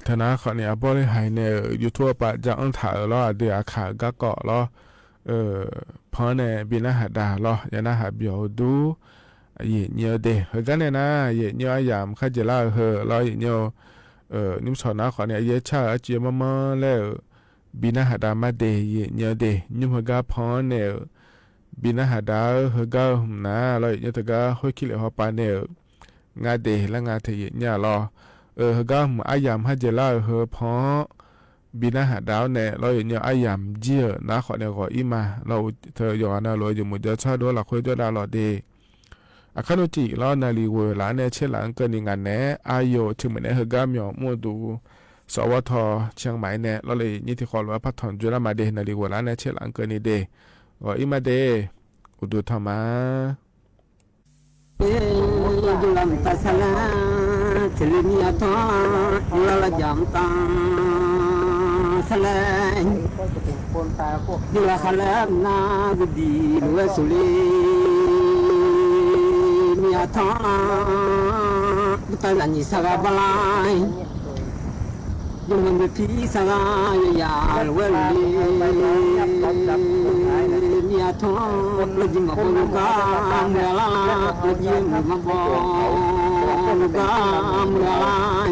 Teunar khawfni arbawr ler haiq nae-euq YouTube-a pav ja anr taq-euq lawr, aqdui aqkaq-eu garkawv lawr, pan-anr nae bi narhaq dav lawr, ya narhaq byawq-eu dur. Yaeqnyi-eu de heugar nae nar, yaeqnyi-eu aryamq kharjeq lar-eu heu lawr, yaeqnyi-eu nymrshawq nar khawfni aryaer car-euq arcuiv-eu manrmanr laer-euq bi narhaq dav mar de. Yaeqnyi-eu de nymr heugar pan-anr nae-euq bi narhaq dav-eu heugar-eu hmq nar lawr, yaeqnyi-eu teugar khoerkir lef hawpav nae-euq nga de lar nga teu yaeqnyi-a lawr. Heugar hmq aryamq kharjeq lar-euq heu pan-anr bi narhaq dav-awr nae lawr, yaeqnyi-eu aryamq jir-euq nar khawfni ghawq-ir ma lawr. Teu yawqghaq navluf-eu jeq muiq jawr tsawr dov-awr lafkhoer jawrdav lawq de. Aqkar nmr cif lawr, naqliq ghoeq laf-anr nae tserlaf-anr keuvni ngaq naeq-aer aqyawf tiq muiq naeq-aer heugar myawq mr-eu duq sawq ghawr taw ciq-anr maqaer nae lawr le, yaeqnyi tiq khawf lof-aer partawq jov lar ma de. Naqliq ghoeq laf-anr nae tserlaf-anr keuvni de. Ghawq-ir ma de. Uqduq tanq ma. Jawrlav mqtav sarlar, tseqle mir-a tanr, jawrlav lavjaq mqtav sarlar, jawrlav khavlar mqnar guvdiq lof-aer sofle mir-a tanr, mqtav zaqnyiq sar ghaq bar lar. Jawrmawr noeqpir sar ghaq yawqyaq lof-aer luf le, mir-a tanr, lawjir maqbaw luf gar muiq-a lar, lawjir muiq maqbaw luf gar muiq-a lar.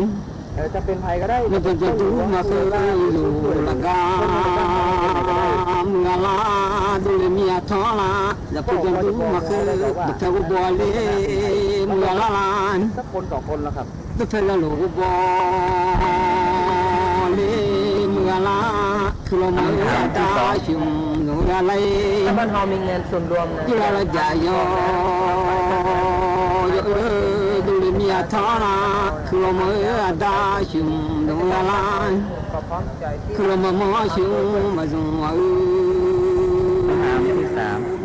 Maqdanq danqdur maqkeuv lof laf gar muiq-a lar, dovle mir-a tanr lar. Zaqpoeq danqdur maqkeuv dawqpae ghov baw ler muiq-a lar lar. Dawqpae zaqloq ghov baw ler muiq-a lar. Kuiq lawqmawr-eu aqda shmq nmr-a lar-ir, jawrlav lavjaq yawq-eu dovle mir-a tanr lar. Kuiq lawqmawr-eu aqda shmq nmr-a lar. Kuiq lawqmawr mawr shmq maqzmq-a-eu,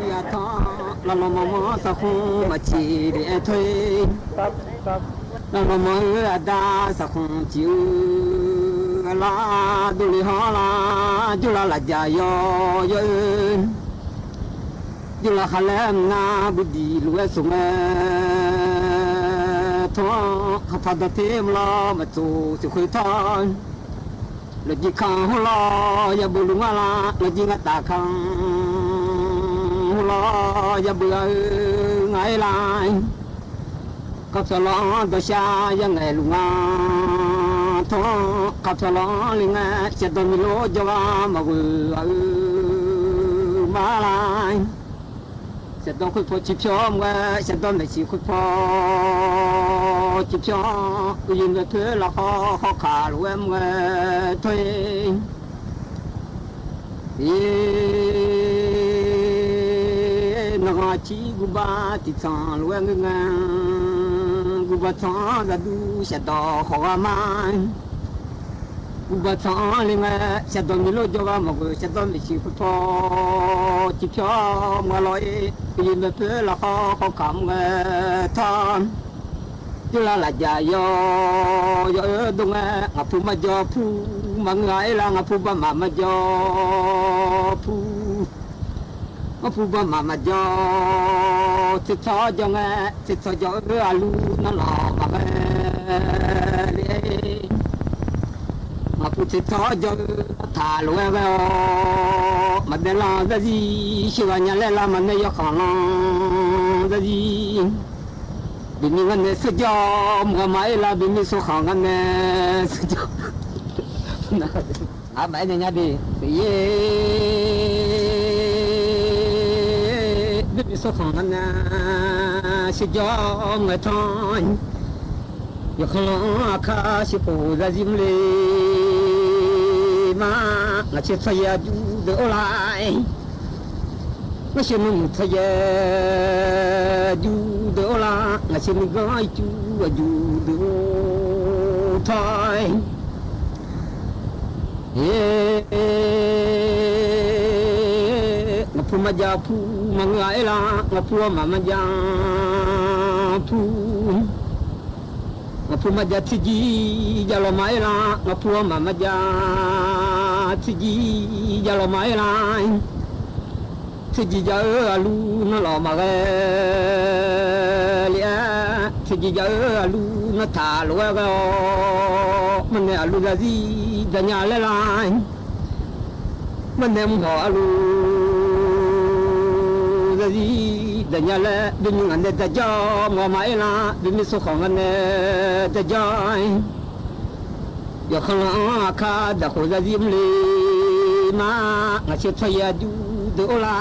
mir-a tanr, lavlawqmawr mawr sarkhmq maqciq le-aer tawr-ir. Lavlawqmawr-eu aqda sarkhmq ciq-eu lar, dovle hawr lar, jawrlav lavjaq yawq yawq-eu, jawrlav khar laer mqnar budiq lof-aer soq ngae tanr, khaqpaq dawqter maqlawr maqtsoq siq khoer tawr. Lawqjir kanq hawr lawr yabeu luf ngar lar, lawqjir ngar taf kanq hawr lawr yabeu-a-eu ngar-aer lar. Khavpyawq lawr-anr dawqshar ya ngaeq luf ngar tanr, khavpyawq lawr-anr le ngae shaqdawq miqlor jawrgar maqghoe-a-eu mar lar. Shaqdawq khoerpaw ciqpyawr mr-aer, shaqdawq maeqshi khoerpaw ciqpyawr, uqyuif maeqpoer lafkhawr khawr kaq lof-aer mr-aer tawr-ir. Nawq ghaq cir guqbav tiqtsanq lof-aer ngeur ngae, guqbav tsanq-anr zaqduq shaqdawq khawf ghaq ma. Guqbav tsanq-anr le ngae, shaqdawq miqlor jawrgar maqghoe, shaqdawq maeqshi khoerpaw ciqpyawr mr-a lawr-ir, uqyuif maeqpoer lafkhawr khawr kaq mr-aer tawr. Jawrlav lavjaq yawq yawq-eu dov ngae, ngaqpu marjawr pu maqngeur-a-ir lar, ngaqpu baqmaf marjawr pu Ngaqpu baqmaf maqjawr, tsertsawr jawr ngae, tsertsawr jawr-eu aqlur nanlawq maqghae le-aer. Ngaqpu tsertsawr jawr-eu taq lof-aer ghae-awr, maqbae lan zarzir sheuqghaq nya laer lar maqnae yawkhanq lan zarzir. Bimir ngar nae seurjawr mq-a ma-ir lar, bimir sawrkhanq ngar nae seurjawr. Aqmaf-aer nae nya de, bimir sawrkhanq ngar nae seurjawr ngae tanr. Yawkhanr lan-anr aqkar sheuqkhof zarzir mr le ma. Ngaq caer tsawryaer aqjur deuq-or lar, ngaq caer nuimuiq tsawryaer aqjur deuq-or lar, ngaq caer nuiganr ircuf aqjur deuq-or tawr-ir. Ngaqpu marjav pu maqngeur-a-ir lar, ngaqpu armaf marjav pu. Ngaqpu marjav tserjir jav lawq ma-ir lar, ngaqpu armaf marjav tserjir jav lawq ma-ir lar. Tserjir jav-eu aqlur nanlawq maqghae le-aer, tserjir jav-eu aqlur nanlawq taq lof-aer ghae-awr, marnae aqlur zarzir daqnya laer lar. Marnae mrhawq aqlur zarzir daqnya laer, bimir ngaq nae daqjawr mq-a ma-ir lar, bimir sawrkhanq ngar nae daqjawr-ir. Yawkhanr lan-anr aqkar daqkhof zarzir mr le ma. Ngaq caer tsawryaer aqjur deuq-or lar,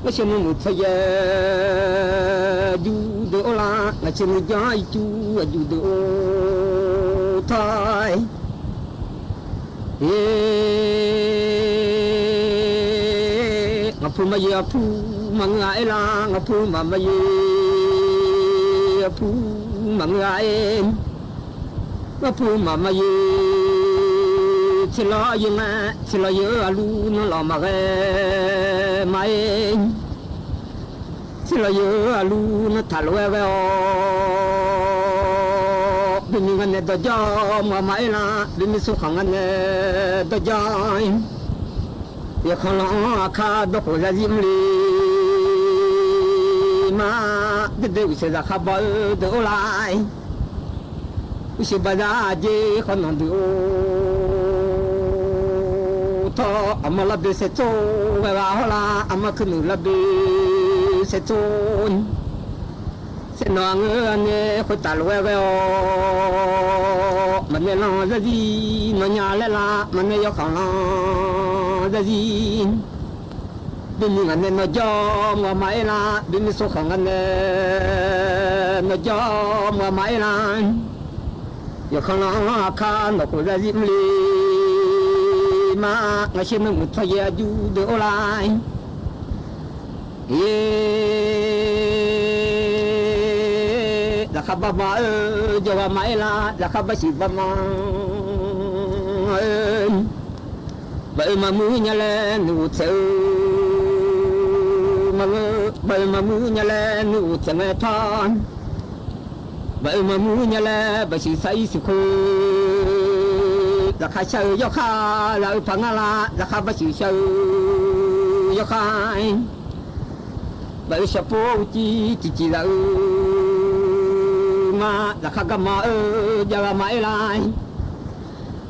ngaq caer nuimuiq tsawryaer aqjur deuq-or lar, ngaq caer nuiganr ircuf aqjur deuq-or tawr-ir. Ngaqpu maryaer aqpu maqngeur-a-ir lar, ngaqpu maqmaryaer aqpu maqngeur-a-ir. Ngaqpu maqmaryaer tserlawr yaer ma, tserlawr yaer-eu aqlur nanlawq maqghae ma-ir. Tserlawr yaer-eu aqlur nanlawq taq lof-aer ghae-awr, bimir ngar nae dawqjawr mq-a ma-ir lar, bimir sawrkhanq ngar nae dawqjawr-ir. Yawkhanr lan-anr aqkar dawqkhof zarzir mr le ma. Dede uqshaeq zaqkhav baw-eu deuq-or lar, Uqshoe baqda aqjeq khawf nanqdui-or, tawr aqma larboe saertsov ghae ghaq hawr lar, aqma kuirnuiq larboe saertsov. Saernawq-aq ngeur-a nae khoertaf lof-aer ghae-awr, maqnaeq lan zarzir nawq nya laer lar, maqnaeq yawkhanq lan zarzir. Bimi ngaq nae nawq jawr mq-a ma-aer lar, bimi sov khanq nga nae nawq jawr mq-a ma-aer lar. Yawkhanq lan-anr aqkar nawq khof zarzir mr le ma. Ngaq sher nawmuiq tsawryaer arjur deuq-or lar. Eq, laqkhaq bar ma-eu jawrghaq ma-aer lar, laqkhaq bar siq bar ma-eu. Baq-eu maqmuir nya laer nuighof tsaeq-eu maqngeur, baq-eu maqmuir nya laer nuighof tsaeq ngae tawr. Baq-eu maqmuir nya laer baqsiq sar-ir siq khoer, laqkhaq shar-eu yawkhav zaq-eu paq ngar lar, laqkhaq bar siq shar-eu yawkhav. Baq-eu shaqpov uqcif tiqcif zaq-eu ma, laqkhaq garma-eu jav gha ma-aer lar.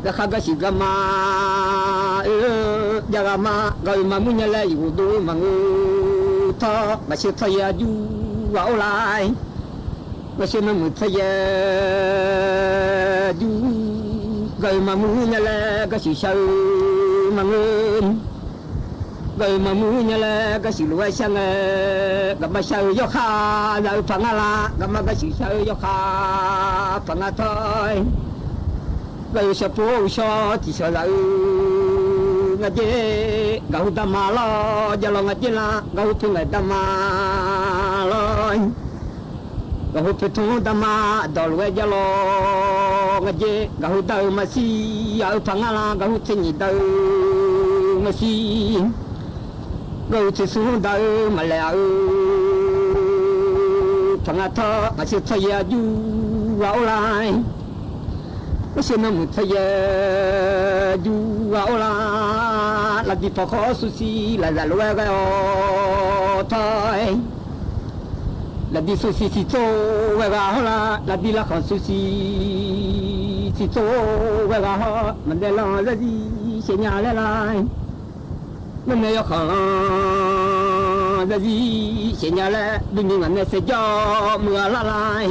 Garkhaq garsiq garma oe, jav gha ma. Gaq-euq maqmuir nya laer yuf ghofdov-eu maqngeur tawr, ngaq sher tsawryaer arjur ghaq-or lar. Ngaq sher nawmuiq tsawryaer arjur. Gaq-euq maqmuir nya laer garsiq shar-eu maqngeur. Gaq-euq maqmuir nya laer garsiq lof-aer shar ngae, gaqma shar-eu yawkhav zaq-eu paq ngar lar, gaqma garsiq shar-eu yawkhav paq ngar tawr. Gaq-euq shawqpov uqshawr tiqshawq zaq-eu nga jer, gaqhu darma lawr jav lawr nga jer lar, gaqhu poe ngaeq darma lawr. Gaqhu poe tmr darma dawq lof-aer jav lawr nga jer, gaqhu dar-eu maqshir aq-eu paq ngar lar, gaqhu tser nyiq dar-eu maqshir. Gaqhu tser smr dar-eu maqlaeq aq-eu paq ngar tawr, ngaq sher tsawryaer arjur ghaq-or lar. Ngaq sher nawmuiq tsawryaer arjur ghaq-or lar. Laqdi pawqkhawr suvsiq lafzaq lof-aer ghae-awr tawr-aer, laqdi suvsiq siqtsov ghae ghaq hawr lar, laqdi larkhanq suvsiq siqtsov ghae ghaq hawr, maqdaev lan zarzir shaeq nya laer lar. Maqnaeq yawkhanq lan zarzir shaeq nya laer, bimi ngaq nae saerjawr muiq-a lar lar.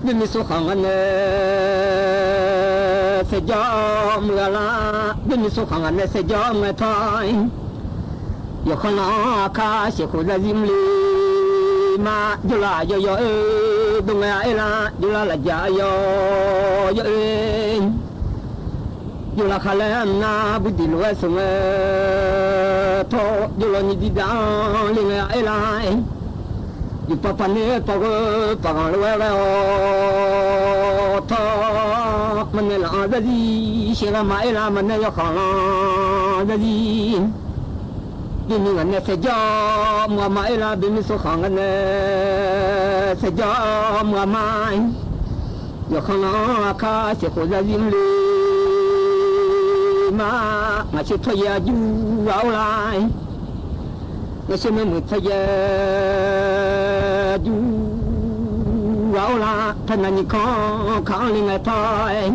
Bimi sov khanq nga nae saerjawr muiq-a lar, bimi sov khanq nga nae saerjawr muiq-a tawr. Yawkhanq lan-anr aqkar sheuqkhof zarzir mr le ma. Jawrlav aqyawf yawq-eu dov ngae-a aer lar, jawrlav lafjaq aqyawf yawq-eu. Jawrlav khar laer nar burdiq lof-aer sheuq ngae tawr, jawrlav nyiq diqdaq-anr le ngae-a aer lar. Yufpav pavnae pavgheu pavghanq lof-aer ghae-awr tawr, maqnaeq lan-anr zarzir shaeq gha ma aer lar, maqnaeq yawkhanq lan zarzir. Bimi ngaq nae saerjawr muiq-a ma aer lar, bimi sov khanq nga nae saerjawr muiq-a ma. Yawkhanq lan-anr aqkar sheuqkhof zarzir mr le ma. Ngaq sher tsawryaer arjur ghaq-or lar. Ngaq sher nawmuiq tsawryaer arjur ghaq-or lar. Paernav nyiq kanr kaq-anr le ngae tawr-aer,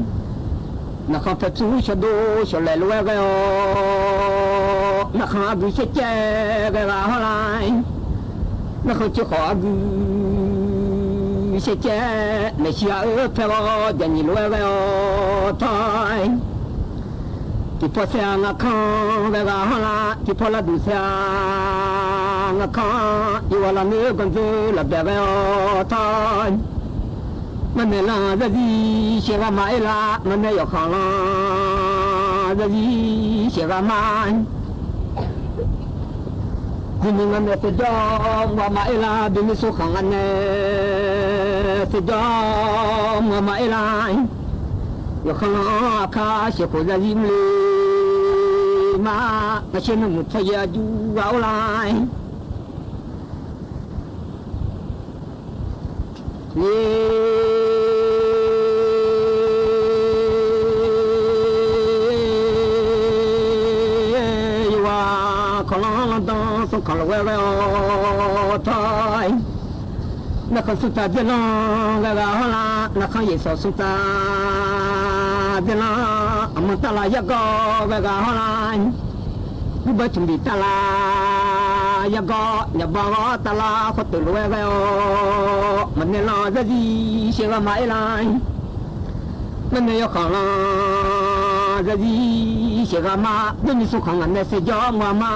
narkhan paertsur shawqdov shawqlaeq lof-aer ghae-awr, narkhan argui shaercaev ghae ghaq hawr lar. Narkhan coer khawf argui shaercaev maeqshi-a-eu paer-awr, jaqnyiq lof-aer ghae-awr tawr-aer, tiqpawf saer-a ngar kanr ghae ghaq hawr lar, tiqpawf larduq saer-a ngar kanr, yawqghaq lafnoer ganqdzeur lafbaeq ghae-awr tawr-aer, maqnaeq lan zarzir shaeq gha ma aer lar, maqnaeq yawkhanq lan zarzir shaeq gha ma. Bimi ngaq nae saerjawr muiq-a ma aer lar, bimi sov khanq nga nae saerjawr muiq-a ma aer lar. Yawkhanq lan-anr aqkar sheuqkhof zarzir mr le ma. Ngaq sher nawmuiq tsawryaer arjur ghaq-or lar. Yawqghaq kawqlanr lanrdanr smrkhanq lof-aer ghae-awr tawr-aer, Narkhan smrtaq dzeurlanr ghae ghaq hawr la, narkhan yaeqsawq smrtaq dzeurlanr, aqmanr tavlaq yargawr ghae ghaq hawr la, gurbawr tmqbif tavlaq yargawr, nyaqba ghawr tavlaq khawf teuq lof-aer ghae-awr, maqnaeq lanr zarzir shaev ghaq ma aer la. Marnae yawkhanq lanr zarzir shaev ghaq ma, dawrni smrkhanq ngaq nae saerjawr mawr-a ma.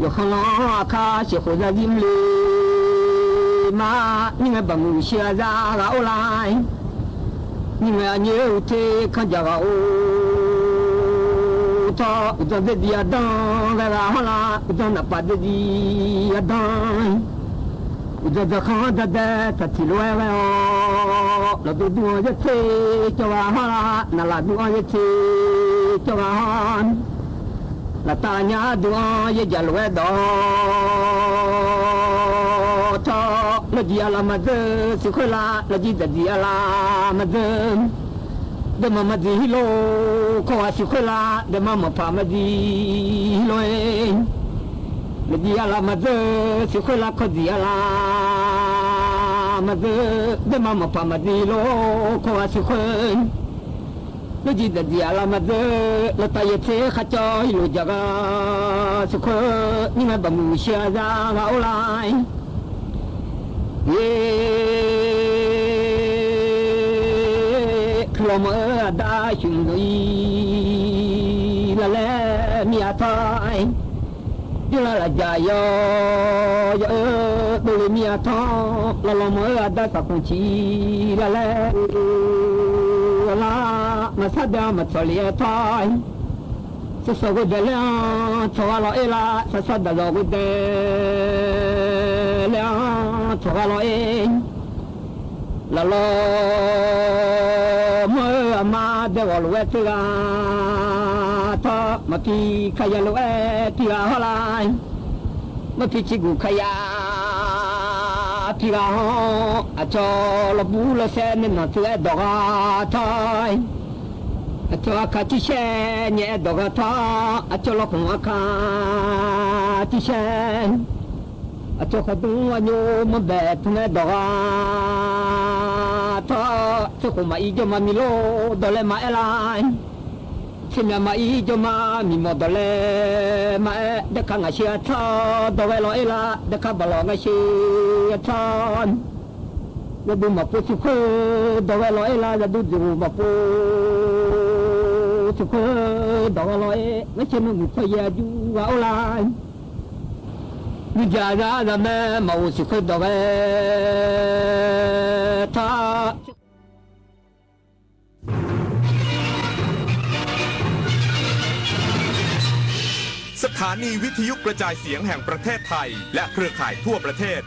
Yawkhanq lanr aqkar shaeqkhof zarzir mrle ma. Nyir ngae baqmuiq uqshir-a zar ghaq or la. Nyir ngae aqnyir-eu uqter kanr jaq ghaq or tawr, uqdzan daerdiq ardanr ghae ghaq hawr la, uqdzan nafpaf daerdiq ardanr. Uqdzan dzaqkhanr-anr dadae taqtiq lof-aer ghae-awr, lafdov dur-anr yaer tser cawv ghaq hawr la, naqlaf dur-anr yaer tser cawv ghaq hawr, laftav nya dur-anr yaerjaq lof-aer dawq tawr, lawrjir arlaf maqdzeur siq khoer la, lawrjir daqdiq arlaf maqdzeur. Daema maqdziq hir lor, kawr ghaq siq khoer la, daema maqpaq maqdziq hir lor-e. Lawrjir arlaf maqdzeur siq khoer la, kawrdziq arlaf maqdzeur, daema maqpaq maqdziq hir lor, kawr ghaq siq khoer. Lawrjir daqdziq arlaf maqdzeur, lawtav yaer tser kharcawv hir lof jaq ghaq siq khoer, nyir ngae baqmuiq uqshir-a zar ghaq or la. Eq, kuiq lawq mawq-eu aqda shmq dawq-ir laf laer mir-a tawr-aer, jawrlav lafjaq yawq yawq-eu dovle mir-a tawr, lawq lawq mawq-eu aqda saqkhoq ciq laf laer lar, maqsar dae-anr maqtsawq lef-aer tawr-aer, sawqsawq ghoedaeq laer-anr tsawq ghaq lawq-aer la, saqsar daqzawq ghoedaeq laer-anr tsawq ghaq lawq-aer, laf lawq mawr-eu aqma dae ghawq lof-aer tser ghaq tawr, maqpi kaya lof-aer pi ghaq hawr la, maqpi ciqguq kaya pi ghaq hawr, aqcawq lawqbur lawqsaer nae nanq tser-aer dawq ghaq tawr-aer, aqcawq aqkaq tirshaer nyaef-aer dawq ghaq tawr, aqcawq lawkhmq aqkaq tirshaer, aqcawq khaqdmr aqnyoq manrbaeq tmr-aer dawq ghaq tawr, tserkhof maqir jawrma miq lor dawq laer maqaer la. Tsermyaq maqir jawrma miqmawf dawq laer maqaer, daerkar ngaq shir-a tawr dawq ghae lawq-aer la, daerkar baq lawq ngaq shir-a tawr. Yawduv maqpov siq khoer dawq ghae lawq-aer la, yawduv dzoeqghof maqpov siq khoer dawq ghae lawq-aer, ngar caer nuimuiq tawr yaer aqjur ghaq or la. Nuijar zar zaqmaer maqghof siq khoer dawq ghae tawr. สถานีวิทยุกระจายเสียงแห่งประเทศไทย และเครือข่ายทั่วประเทศ